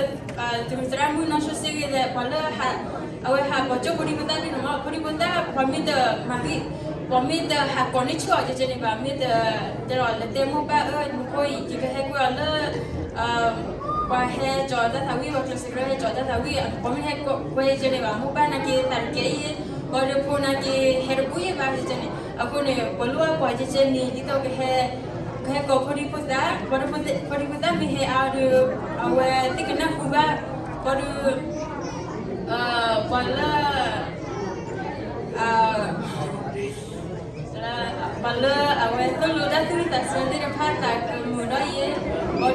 သရၣ်မုၣ်နီၢ်ဆိၣ်စ့ဂ့ၤသ့ၣ် ပှၤလၢ အဝဲဟးပိာ်ကၠိဖိဒံဖိသၣ်ဒ်န့ၣ်မး ဖိဒံဖိသၣ် ပှၤမ့ၢ်တမၤဂ့ၤ ပှၤမ့ၢ်တဟးကိးန့ၢ်ဆူၣ်အီၤကဲကဲန့ၣ်ဘၣ် မ့ၢ်တ တဲဒီးလဲၤတဲမိၢ်ပၢ်အၢ နဖိအံၤ ယကဟဲကွဲအီၤလၢ ပှၤဟဲကၠီၤတၢ်သးဝံၣ် ပှၤကျဲးစၢးကရၢဟဲကၠီၤတၢ်သးဝံၣ် ပှၤမ့ၢ်တဟဲကွဲကဲကဲန့ၣ်ဘၣ် မိၢ်ပၢ်နာ်က့ၤသးတကဲအံၤ ပှၤဒီးဖိနာ်က့ၤဟဲတဘူးယဲၢ်ဘၣ်ကဲကဲန့ၣ် အဃိန့ၣ် ပှၤလိၣ်ဘၣ်ပှၤကဲကဲန့ၣ် ဒ်သိးကဟဲ ကဟဲကိးဖိဒံဖိသၣ် ပှၤဖိဒံဖိသၣ်မ့ၢ်ဟဲအါဒီး အဝဲသ့ၣ်ကနၢ်ဟူဘၣ် ပှၤဒီး ပှၤလၢ ပှၤလၢအဝဲသိၣ်လိတၢ်သူၣ်ဝံၣ်သးဆၢသ့ၣ်တဖၣ်သးကမုာ်ဒီးယဲၢ် ပှၤ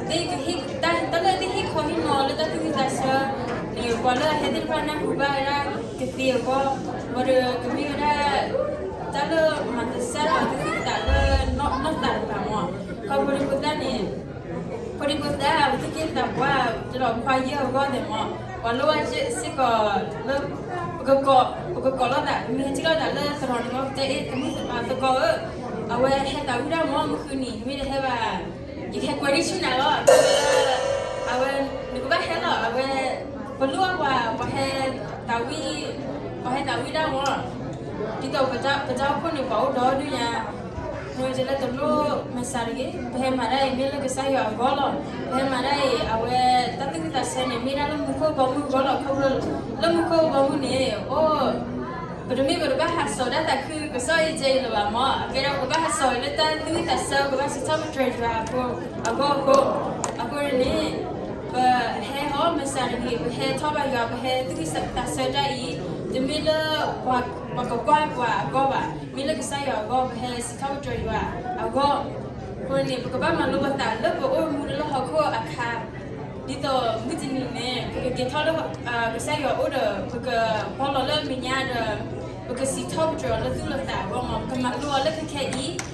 ဒီး တၢ်လၢတၢ်ဟ့ၣ်ခီဟ့ၣ်နီၤလၢတၢ်သူၣ်ဝံၣ်သးဆၢန့ၣ် ပှၤလၢအဟဲသ့ၣ်တဖၣ်နၢ်ဟူဘၣ်ဝဲဒၣ်ကသ့အဂီၢ် ပှၤဒီးကမ့ၢ်ဝဲဒၣ် တၢ်လၢမၤသဆၣ်ထီၣ်တၢ်သူၣ်ဝံၣ်သးလၢနီၢ်သးတဖၣ်မး ခီဖျိဒ်ဖိသၣ်န့ၣ် ဖိဒံဖိသၣ် ပသူၣ်က့သးပှၢ် တဒီးခွါယဲၢ်အဂီၢ်သ့ၣ်မး ပှၤလိၣ်ဘၣ်စ့ၢ်ကီးလၢ ပကကိး ပကကိးလိာ်သး ပမ့ၢ်ဟဲထံၣ်လိာ်သးလၢသရိာ်န့ၣ်မး ပတဲအ့ၣ် သမုၣ်သကိးဧၢ အဝဲဟဲသးဝံၣ်ဒၣ်မး မုၢ်ဃုနံၤ နမ့ၢ်တဟဲဘၣ် ယကဟဲကွဲးန့ၢ်ဆူၣ်နၤလီၤ အဝဲ နကဘၣ်ဟဲလီၤ အဝဲ ပလိၣ်ဘၣ်ပှၤ ပှၤဟဲသးဝံၣ် ပှၤဟဲသးဝံၣ်ဒၣ်မး ဒ်သိးပတၢ်အိၣ်ဖှိၣ်န့ၣ် ပှၤအိၣ်ဒီဒူၣ်ညါ မ့ၢ်တလၢတလိၣ်မၤစၢၤတဂ့ၤ ပဟဲမၤဒၣ်အံၤ မ့ၢ်လၢကစၢ်ယွၤအဂီၢ်လီၤ. ပဟဲမၤဒၣ်အံၤ အဝဲတၢ်သူၣ်ဝံၣ်သးဆၢန့ၣ် မ့ၢ်ဒၣ်လၢမူခိၣ်ဘီမုၢ်အဂီၢ်လီၤ. ခီဖျိလၢမူခိၣ်ဘီမုၢ်န့ၣ် အိၣ် ပတမ့ၢ်ပတဘၣ်ဟးစိာ်တၢ်သးခုကစီၣ်အံၤကဲအံၤလၢၤဘၣ်မး အကဲဒၣ်ပကဘၣ်ဟးစိာ်လၢတၢ်သူၣ်ဝံၣ်သးဆၢ ပကဘၣ်စံးထီၣ်ပတြၢၤယွၤအဃိ အဂီၢ်အဃိ အဃိန့ၣ် ပဟဲဟီမၤစၢၤတဂ့ၤ ပဟဲထီၣ်ဘၣ်ယွၤ ပဟဲသူၣ်ဝံၣ်သးဆၢတၢ်အံၤ တမ့ၢ်လၢ ပှၤကကွၢ်ပှၤအဂီၢ်ဘၣ် မ့ၢ်လၢကစၢ်ယွၤအဂီၢ် ပဟဲစံးထီၣ်ပတြၢၤယွၤအဂီၢ် အဃိန့ၣ် ပကဘၣ်မၤလိပသးလၢပအိၣ်မူလၢဟီၣ်ခိၣ်အခါ ဒ်သိးမုၢ်တနံၤန့ၣ် ပကက့ၤထီၣ်လၢ ကစၢ်ယွၤအအိၣ်ဒီး ပကဖီလီၤလၢအမဲာ်ညါဒီး ပကစံးထီၣ်ပတြၢၤအီၤလၢသူၣ်လၢသးအဂီၢ်မး ပကမၤလိအီၤလၢခဲခဲအံၤ ဒီးတမ့ၢ်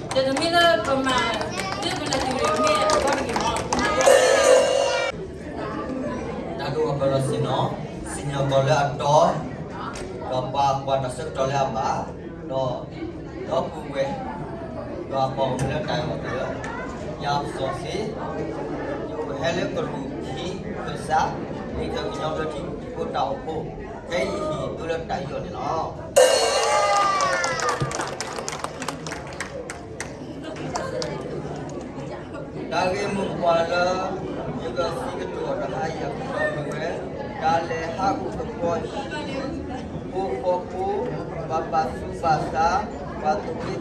လၢပမၤ လၢပလဲၤတုၤန့ၣ် မ့ၢ်အဂီၢ်တဂ့ၤမး တၢ်ဒိၣ်အပၢလီၤဆ့ၣ်နီၤ စံၣ်ညီၣ်ကွီၢ်လၢအတီ ဒီးပှၤကွၢ်တၢ်ဆၢကတီၢ်လၢအဘၣ် ဒီး ဒီပုၢ်ဝဲၢ် ဒီးအပှၤဂီၢ်မုၢ်လၢတၢ်အဲၣ်အီၤသ့ၣ်ဧၢ, ယၤစီၤစ့, ယအိၣ်ဟဲလၢကရူၢ်ခံခၢၣ်စး လံာ်ထၢကညီဘျၢထံဖိတၢ်အိၣ်ဖှိၣ် ခဲအံၤဟံၣ်ဒိလၢတၢ်အံၤအီၤန့ၣ်လီၤ. တၢ်ဂ့ၢ်မိၢ်ပှၢ်လၢ ယကစံးကတိၤတဟါအံၤအကတီၢ်မ့ၢ်ဝဲ တၢ်လဲၤဟးအိၣ်သကိးဟံၣ်ဖိဃီဖိ, ပှၤပာ်သူၣ်ပာ်သး, ပှၤသူၣ်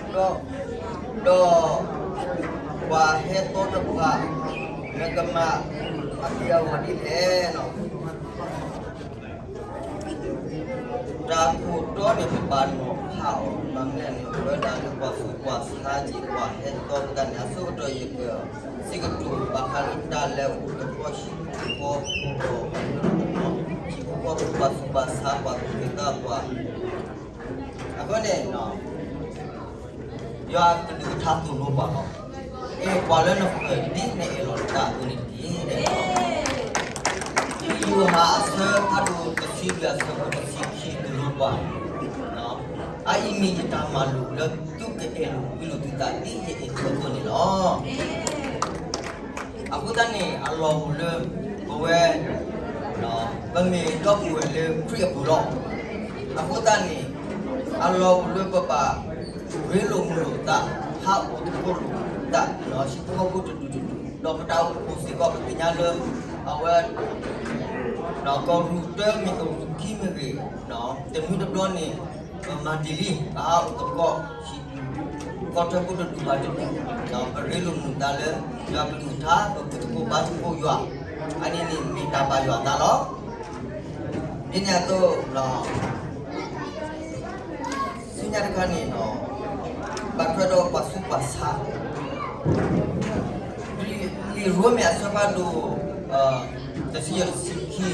က့သးပှၢ်, ဒီး ဒီး ပှၤဟဲသီတဖၣ် နကမၤအက့ၢ်အဂီၤဒ်လဲၣ်လီၤ. တၢ်ခိၣ်တီန့ၣ် ပဘၣ်နီၤဖးအီၤ ဘၣ်မနုၤလဲၣ်န့ၣ် အဝဲဒၣ်လၢပှၤသူၣ်ပှၤဆါက့ၤ ပှၤဟဲသီပသးန့ၣ် အဆိကတၢၢ်ယကစံးကတိၤဘၣ်ဃးလၢ တၢ်လဲၤအိၣ်သကိးဟံၣ်ဖိဃီဖိဒီး ဟံၣ်ဖိဃီဖိ ပှၤသူၣ်ပှၤဆါ ပှၤသူၣ်က့ၤသးပှၤ အဃိန့ၣ် ယွၤအကလုၢ်ကထါသိၣ်လိပှၤလီၤ. အဲၣ်ပှၤလၢနဃၢၤဒ်နအဲၣ်လီၤနသးအသိးန့ၣ်တက့ၢ်. လံာ်ယိၤဟၣ်အဆၢဖးဒိၣ်တဆံလွံၢ် အဆၢဖိတဆံခံ သိၣ်လိပှၤ, အအံၤမ့ၢ်ယတၢ်မၤလိာ်လၢသုကအဲၣ်လိာ်ကွံလိာ်သုသးဒ်ယအဲၣ်သုအသိးန့ၣ်လီၤ. အဃိသတးန့ၣ် အလီၢ်အိၣ်လၢ ပဝဲ ပမ့ၢ်ဒီပုၢ်ဝဲၢ်လၢခရံာ်အပူၤလီၤ. အဃိသတးန့ၣ် အလီၢ်အိၣ်လၢပဘၣ်ရ့လိာ်မုာ်လိာ်သး ဟးအိၣ်သကိးလိာ်သး ဟံၣ်ဖိဃီဖိတဒူၣ်တဒူၣ် ဒီးပတၢ်အိၣ်ဖှိၣ်စ့ၢ်ကီး ပသ့ၣ်ညါလၢ အဝဲ ကရူၢ်တၢမ့ၢ်ဂ့ၤ ကရူၢ်ခံမ့ၢ်ဂ့ၤ တမံၤတဘျီန့ၣ် ပမၤတ့ၢ်လံ ပဟးအိၣ်သကိး ဟံၣ် ကီၢ်ထၢဖိတဒူၣ်ဘၣ်တဒူၣ် ပရ့လိာ်မုာ်သးလၢ ယွၤကလုၢ်ကထါ ပဘူၣ်သကိးဘါသကိးယွၤ အန့ၣ်န့ၣ်မ့ၢ်တၢ်ဘၣ်ယွၤအသးလီၤ. ဒ်န့ၣ်အသိး ဆူညါတခါန့ၣ် ဘၣ်ထွဲဒီးပှၤသူၣ်ပှၤဆါ လံာ်ရိမ့ၤအဆၢဖးဒိၣ် တဆံယဲၢ် တဆံခံ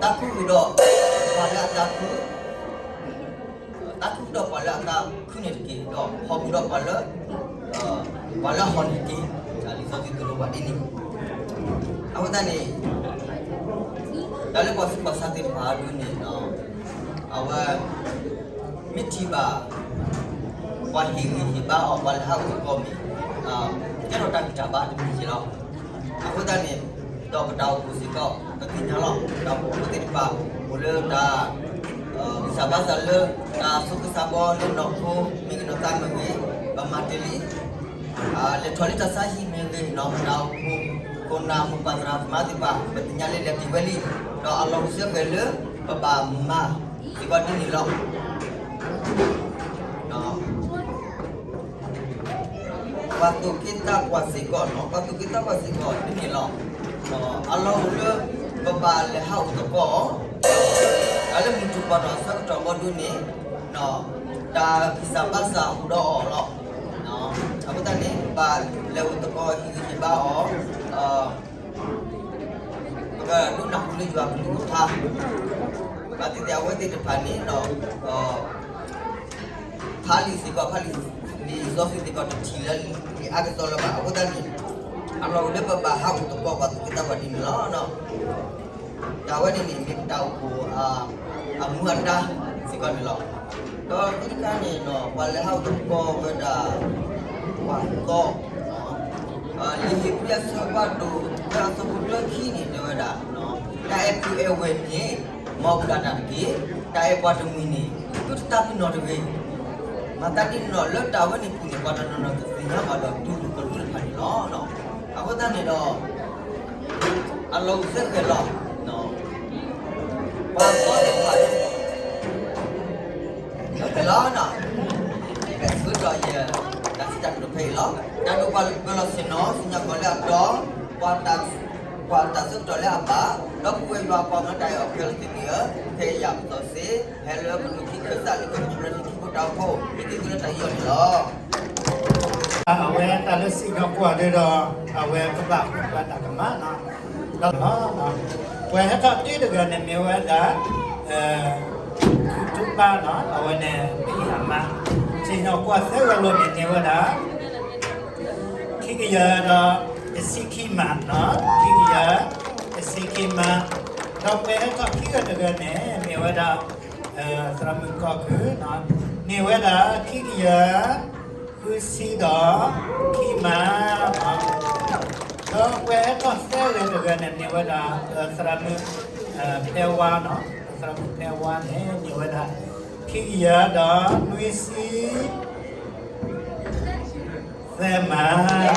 သးခုဃုာ်ဒီးပှၤလၢအသးခု သးခုဃုာ်ဒီးပှၤလၢအသးခုန့ၣ်တက့ၢ် ဒီးဟီၣ်ဃုာ်ဒီးပှၤလၢ ပှၤလၢအဟီၣ်န့ၣ်တက့ၢ်. လံာ်စီဆှံသိၣ်လိပှၤဒ်န့ၣ် အဃိသတးန့ၣ် တၢ်လၢပှၤသူၣ်ပှၤဆါသ့ၣ်တဖၣ်အဒိန့ၣ် အဝဲ မ့ၢ်ထံၣ်ဘၣ် ပှၤဟ့ၣ်ဂံၢ်ဟ့ၣ်ဘါအီၤ ပှၤလဲၤဟးအိၣ်သကိးမ့ၢ် ကဲထီၣ်တၢ်ဂံၢ်တၢ်ဘါတမံၤက့ၤလီၤ. အဃိသတးန့ၣ် ဒီးပတၢ်အိၣ်ဖှိၣ်စ့ၢ်ကီး ပသ့ၣ်ညါလီၤ တၢ်အိၣ်ဖှိၣ်ဖိသ့ၣ်တဖၣ် အိၣ်လၢတၢ် ဂံၢ်စၢ်ဘါစၢ်လၢ တၢ်ဆိကစးဘီလၢနီၢ်ခိ မ့ၢ်ဂ့ၤနီၢ်သးမ့ၢ်ဂ့ၤ ပမၤတ့ၢ်လံ လဲၤထီၣ်လံတၢ်ဆါဟံၣ်မ့ၢ်ဂ့ၤ နီၢ်ပတၢ်အိၣ်ဖှိၣ် ခိၣ်နၢ်မိၢ်ပၢ်သရၣ်သမါသ့ၣ်တဖၣ် ပသ့ၣ်ညါလၢလဲၤတ့ၢ်ဝဲလံ ဒီးအလီၢ်အိၣ်စ့ၢ်ကီးလၢ ပဘၣ်မၤ စ့ၢ်ကီးဒ်န့ၣ်လီၤ. ပှၤသူၣ်က့သးပှၢ်စ့ၢ်ကီးနီၤ ပှၤသူၣ်က့သးပှၢ်စ့ၢ်ကီးဒ်န့ၣ်လီၤ. အလီၢ်အိၣ်လၢ ပဘၣ်လဲၤဟးအိၣ်သကိး တၢ်လၢမုၢ်တူၢ်ပှၤတီၢ်အဆၢကတီၢ်ဘီဒိန့ၣ် တၢ်ဂံၢ်စၢ်ဘါစၢ်အိၣ်ဒီးအီၤလီၤ. အဃိသတးန့ၣ် ပဘၣ်လဲၤအိၣ်သကိးဟ့ၣ်ဂံၢ်ဟ့ၣ်ဘါအီၤ ပကဒိကနၣ်ဃုာ်လၢယွၤကလုၢ်ကထါ ဘၣ်သ့ၣ်သ့ၣ်အဝဲသ့ၣ်တဖၣ်န့ၣ်ဒီး ဖးလံာ်စ့ၢ်ကီး ဖးလံာ် လံာ်စီဆှံစ့ၢ်ကီးတထံၣ်လၢလံာ်အါကစီၣ်လၢၤဘၣ်. အဃိသတးန့ၣ် အလီၢ်အိၣ်လၢပဘၣ်ဟးအိၣ်သကိးပှၤသူၣ်က့သးပှၢ်ဒ်န့ၣ်လီၤ. တၢ်ဝဲန့ၣ်န့ၣ် မ့ၢ်ပတၢ်အိၣ်ဖှိၣ် အမူအဒါစ့ၢ်ကီးန့ၣ်လီၤ. ဒီးခံခါန့ၣ်ဒီး ပှၤလဲၤဟးအိၣ်သကိးဝဲဒၣ် ပှၤသီ လံာ်ဧ့ၤဘြံၤအဆၢဖးဒိၣ် သၢအဆၢဖိသၢခံန့ၣ် တဲဝဲဒၣ် တၢ်အဲၣ်ပုၢ်အဲၣ်ဝဲၢ်န့ၣ် မ်အပျၢ်တၢ်တက့ၢ်. တၢ်အဲၣ်ပှၤတမှံၤန့ၣ် သုတသးပ့ၤနီၣ်တဂ့ၤ. မၤသးဒ်န့ၣ်ဒီး လၢတၢ်ဝဲန့ၣ်အပူၤန့ၣ် ပှၤတနီၤနီၤကသ့ၣ်ညါဘၣ်ဒီးတူၢ်လိာ်ကရူၢ်တဖၣ်န့ၣ်လီၤ. အဃိသတးန့ၣ်ဒီး အလီၢ်အိၣ်စ့ၢ်ကီးလီၤ. ပှၤသီသ့ၣ်တဖၣ်န့ၣ် လီၤနီၤ ကဲဆၢကတီၢ်ယဲ တၢ်စံးတၢ်ကတိၤဖဲအံၤလီၤ. တၢ်ဒိးပှၤဂၢၢ်လီၤဆ့ၣ်နီၤ စံၣ်ညီၣ်ကွီၢ်လၢအတီ ပှၤတၢ်ဆၢကတီၢ်လၢအဘၣ် ဒီပုၢ်ဝဲၢ်ယွၤပှၤမၢတၢ်အဲၣ်အီၤခဲလၢာ်သ့ၣ်န့ၣ်ဧၢ, ဖဲယၤပသီၣ်စ့ ဟဲလၢပလိၣ်ခံခၢၣ်စးလၢ ကညီဘျၢထံခံဖိတၢ်အိၣ်ဖှိၣ် မ့ၢ်သ့ၣ်သုလၢတၢ်ဟ့ၣ်အီၤန့ၣ်လီၤ. အဝဲတၢ်လၢစံၣ်ညီၣ်ကွီၢ်ဒ်ဒီး အဝဲကဘၣ်ဃုပှၤတၢ်ကမၣ်နီၤ ဒီးလီၤ. ပှၤဟဲထီၣ်တ့ၢ်တဂၤန့ၣ်မ့ၢ်ဝဲဒၣ် ခူတူၢ်ပၢ်နီၤ အဝဲန့ၣ် ပဟံၣ်အမါ စံၣ်ညီၣ်ကွီၢ်သၢဂၤလီၤန့ၣ်မ့ၢ်ဝဲဒၣ် ခံကယၤဒီး တဆံခံမးနီၤ ခံကယၤ တဆံခံမး ဒီးပှၤဟဲထီၣ်ခံဂၤတဂၤန့ၣ် မ့ၢ်ဝဲဒၣ် သရၣ်မုၣ်ကီၢ်ခုၣ်နီၤ မ့ၢ်ဝဲဒၣ် ခံကယၤ ဃုဆံဒီး ခံမး ဒီးပှၤဟဲထီၣ်သၢဂၤတဂၤန့ၣ် မ့ၢ်ဝဲဒၣ် သရၣ်မုၣ် ဖဲဝါနီၤ သရၣ်မုၣ်ဖဲဝါန့ၣ် မ့ၢ်ဝဲဒၣ် ခံကယၤဒီး နွံဆံ သၢမး ဒီး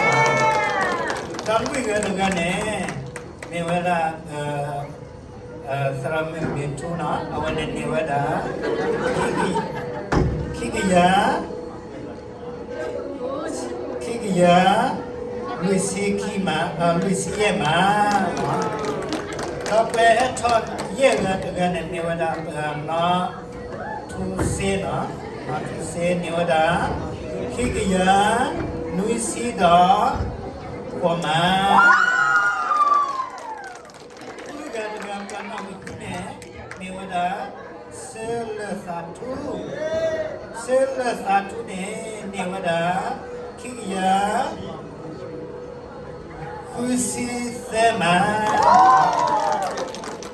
လွံၢ်ဂၤတဂၤန့ၣ် မ့ၢ်ဝဲဒၣ် သရၣ်မုၣ်မ့ၢ်ထူနီၤ အဝဲန့ၣ်မ့ၢ်ဝဲဒၣ် ခံကယၤ ခံကယၤ လွံၢ်ဆံခံမး လွံၢ်ဆံယဲၢ်မး ဒီး ဒီးပှၤဟဲထီၣ်ယဲၢ်ဂၤတဂၤန့ၣ် မ့ၢ်ဝဲဒၣ်ပနီၢ်ထူစ့နီၤ, နီၢ်ထူစ့န့ၢ်ဝဲဒၣ် ခံကယၤနွံဆံဒီးဃိးမး. ဃုဂၤတဂၤပှၤနီၣ်ဂံၢ်ဃုန့ၣ် မ့ၢ်ဝဲဒၣ် ဆၢလၢာ်သးထူ, ဆၢလၢာ်သးထူန့ၣ် န့ၢ်ဝဲဒၣ် ခံကယၤ ဃုဆံသၢမး.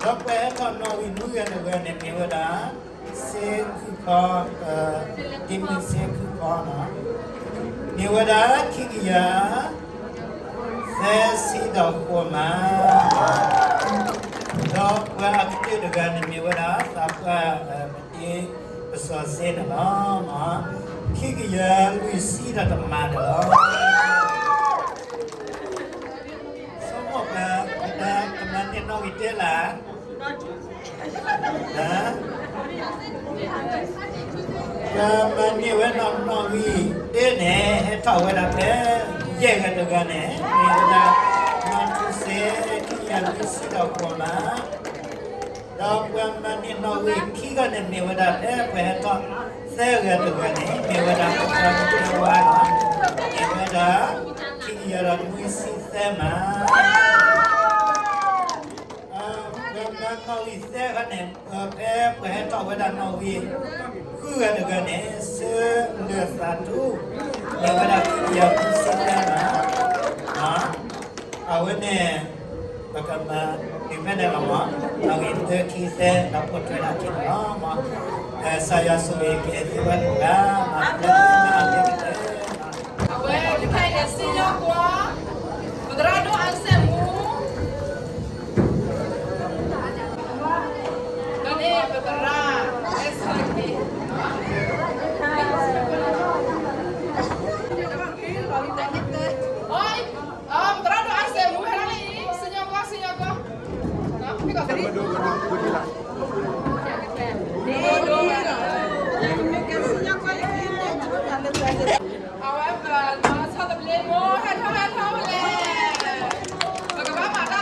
ဒီးပှၤဟဲထီၣ်နီၣ်ဂံၢ်နွံဂၤတဂၤန့ၣ် မ့ၢ်ဝဲဒၣ် စ့ခုၣ်ဖီ, ဒ်မုၢ်စ့ခုၣ်ဖီနီၤ, န့ၢ်ဝဲဒၣ် ခံကယၤ သၢဆံဒီးဃိးမး. ဒီးပှၤအကတၢၢ်တဂၤန့ၣ် မ့ၢ်ဝဲဒၣ် သးပှၢ် ပတ့ပစီၤစ့န့ၣ်လီၤ. ခံကယၤလွံၢ်ဆံဒီးတမးန့ၣ်လီၤ. ဆိကမိၣ်ပှၤ ပှၤမၤန့ၢ်နီၣ်ဂံၢ်တ့လၢ်, ပှၤမၤန့ၢ်ဝဲနီၣ်ဂံၢ်တ့န့ၣ် ဟဲထီၣ်ဝဲဒၣ်ဖဲ ယဲၢ်ဂၤတဂၤန့ၣ် မ့ၢ်ဝဲဒၣ် နီၢ်ထူစ့ ခံကယၤလွံၢ်ဆံဒီးဃိးမး. ဒီးပှၤမၤန့ၢ်နီၣ်ဂံၢ်ခံဂၤန့ၣ် မ့ၢ်ဝဲဒၣ်ဖဲပှၤဟဲထီၣ်သၢဂၤတဂၤန့ၣ် မ့ၢ်ဝဲဒၣ် ပှၤမၤန့ၢ်ဝဲနီၤ, မ့ၢ်ဝဲဒၣ် ခံကယၤဒီးနွံဆံသၢမး. ပှၤမၤနီၣ်ဂံၢ်သၢဂၤန့ၣ် ဖဲပှၤဟဲထီၣ်ဝဲဒၣ်နီၣ်ဂံၢ်ဃုဂၤတဂၤန့ၣ် ဆၢလၢာ်သးထူ မ့ၢ်ဝဲဒၣ် ခံကယၤနွံဆံသၢမး. အဝဲန့ၣ် ပကမၤတုၤဖဲန့ၣ်လီၤမး, နီၣ်ဂံၢ်သၢခံသၢ ဒီးပိာ်ထွဲဒၣ်က့ၤန့ၣ်လီၤမး. ကစၢ်ယွၤဆိၣ်ဂ့ၤက့ၤသုဝဲကိးဂၤ, အဝဲတခါအံၤန့ၣ် စံၣ်ညီၣ်ကွီၢ်, ပသရၣ်ဒိၣ်အါစဲးမူ ဒီးန့ၣ်ပသရၣ် အဲၣ်စၢၣ်က့ၤ, ပသရၣ်ဒိၣ်အါစဲးမူ ဟဲဒၣ်လၢအံၤ စံၣ်ညီၣ်ကွီၢ် စံၣ်ညီၣ်ကွီၢ်, အဝဲပဆီတဘျ့မိၢ် ဟဲထီၣ်ဟဲထီၣ်ဝဲလဲၣ်, ပကဘၣ်မၤတ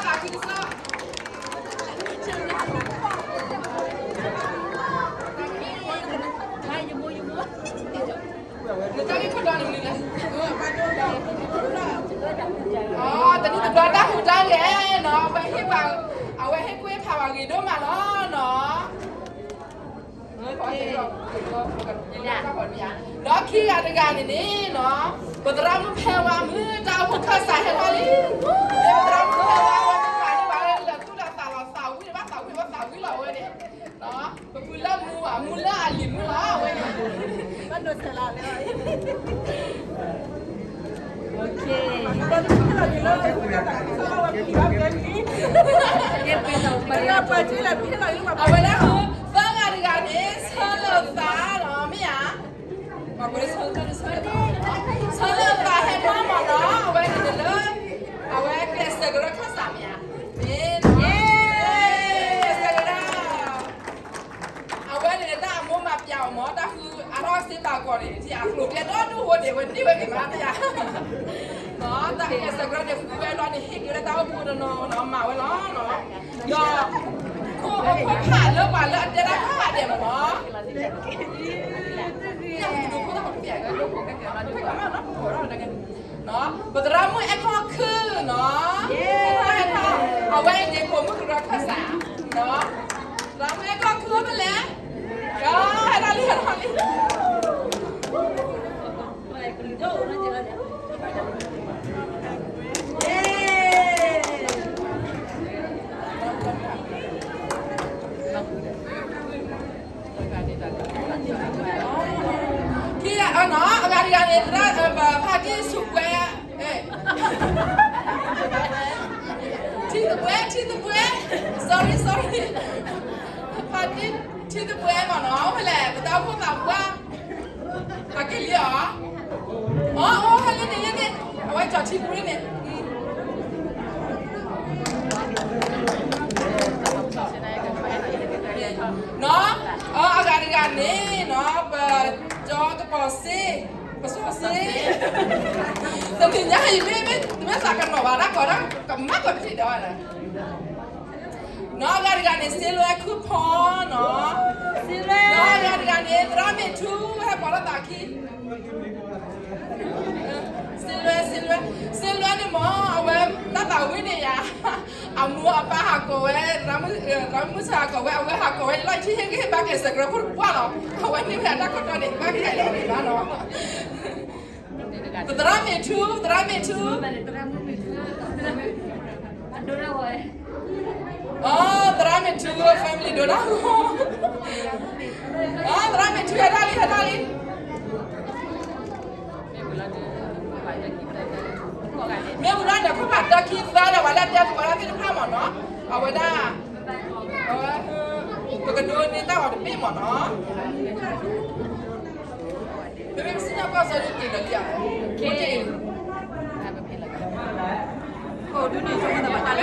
ၢ်သးခုကစီၣ် နတၢ်ဂ့ၢ်ခိၣ်တီန့ၣ်မနုၤလဲၣ်, တနံၣ်တဘျီတၢ်ဟူးတၢ်ဂဲၤနီၤ, အဝဲဟ့ၣ်ပှၤ, အဝဲဟ့ၣ်ကူၣ်ဟ့ၣ်ဖးပှၤဂ့ၤဒိၣ်မးလီၤနီၤ. ဒီးခံဂၤတဂၤန့ၣ်န့ၣ်နီၤ, ပသရၣ်မုၣ်ဖဲဝါမုၣ် တၢ်အိၣ်ဖှိၣ်ခၢၣ်စးဟဲထီၣ်လံ, ပသရၣ်မုၣ်ဖဲဝါဝဲတဖၣ်န့ၣ် ဘၣ်လၢသူၣ်လၢသးလီၤ သးဝံၣ်ဘၣ်သးဝံၣ်ဘၣ်သးဝံၣ်လီၤဝဲန့ၣ်, ပမုၢ်လၢမူဘၣ် မူလၢအလံၤမုၢ်လီၤဝဲန့ၣ် အဝဲဒၣ် သၢဂၤတဂၤန့ၣ် ဆၢလၢာ်သးလီၤ မ့ၢ်ဧါ, ဆၢလၢာ်သးဟဲထီၣ်မးလီၤ အဝဲန့ၣ်လၢ အဝဲကျဲးစၢးကရၢခၢၣ်စးမ့ၢ်ဧါ, မ့ၢ်, ကျဲးစၢးကရၢ အဝဲန့ၣ်တၢ်အမိၢ်မၤပျးအီၤမး တၢ်ဃုအါထီၣ်စ့တၢ်ကီၢ်န့ၣ် ထံအကျိၤကျဲဒီဒူၣ်ဟိန့ၣ် ဝဲန့ၢ်ဝဲက့ၤမးတယၤ, တၢ်ကျဲးစၢးကရၢန့ၣ် ဃုဝဲလီၤန့ၣ် ဟ့ၣ်က့ၤဝဲတၢ်အိၣ်ဖှိၣ်တနီၤနီၤ မၤဝဲလီၤ, ဒီး ခိၣ်ဖိဖးလၢပှၤလၢအတဲတၢ်တဖၣ်ဒဲးမးနီၤ, ခိၣ်တၢ်ဖိတဖၣ် ပသရၣ်မုၣ်အဲၣ်ခီၣ်ခုၣ်နီၤ, အဝဲအံၤန့ၣ် ပိာ်မုၣ်ကရၢခၢၣ်စး, သရၣ်မုၣ်အဲၣ်ခီၣ်ခုၣ်ဖဲလဲၣ်, ဟဲထီၣ်လံ ဟဲထီၣ်လံ ခံဂၤအံၤနီၤ အဂၤတဂၤန့ၣ် သရၣ် ဖါတံၢ်ဆူၣ်ကွဲ, ထံသပှဲၤ ထံသပှဲၤ, sorry sorry, ဖါတံၢ်ထံသပှဲၤမးနီၤ ဖဲလဲၣ် ပတၢ်အိၣ်ဖှိၣ်သးပှၢ် အက့ၤလံဧါ, အိၣ်အိၣ် ဟဲလံန့ၣ်လံန့ၣ် အဝဲကၠီၤထံပူၤန့ၣ်, နီၤ, အဂၤတဂၤန့ၣ်နီၤ ပကၠီကပီၤစ့, ပစီၤစ့, တနံၤညါအံၤမ့ၢ် မ့ၢ်တမ့ၢ်သးကနီၤဘၣ် တၢ်ကီတၢ်ကမၣ်ကီၤတထံၣ်ဒီးဘၣ်လၢ နီၢ်ဂၤတဂၤန့ၣ် စ့လွဲခုဖီနီၤ, နီၢ်ဂၤတဂၤန့ၣ် သရၣ်မ့ၢ်ထူ ဟဲပိာ်လီၤသးခံ, စ့လွဲ စ့လွဲ စ့လွဲန့ၣ်မ့ၢ် အဝဲတၢ်သးဝံၣ်န့ၣ်ယၤ, အမိၢ်အပၢ်ဟးကိးဝဲ, သရၣ်မုၣ်ဆၢဟးကိးဝဲ, အဝဲဟးကိးဝဲလီၤ ဆံဟ့ၣ်ဂံၢ်ဟ့ၣ်ဘါက့ၤ စဲးကရၢခိၣ်တပှၢ်လီၤ, အဝဲန့ၢ်ဝဲဒၣ်တၢ်ခိၣ်တီန့ၣ် ဘၣ်က့ၤလီၤန့ၣ်ဘၣ်နီၤ. သရၣ်မ့ၢ်ထူ သရၣ်မ့ၢ်ထူ, အသရၣ်မ့ၢ်ထူ family ဒိၣ်ဒၣ်, အသရၣ်မ့ၢ်ထူ ဟဲဒၣ်လံ ဟဲဒၣ်လံ, မ့ၢ်ဝံၤဒၣ်န့ၣ် ခိၣ်ဖးတၢခံသၢဒီး ပှၤလၢတဲသကိးတၢ်သ့ၣ်တဖၣ်မ့ၢ်နီၤ, အဝဲဒၣ် ပကဒိးန့ၢ်တၢ်ဂီၤတဘ့ၣ်မ့ၢ်နီၤ, မ့မ့ၢ်ပစံၣ်ညီၣ်ကွီၢ်စီဒုးက့ၤလီၤလံဧါ, က့ၤ, အိၣ်ဒုးန့ၣ်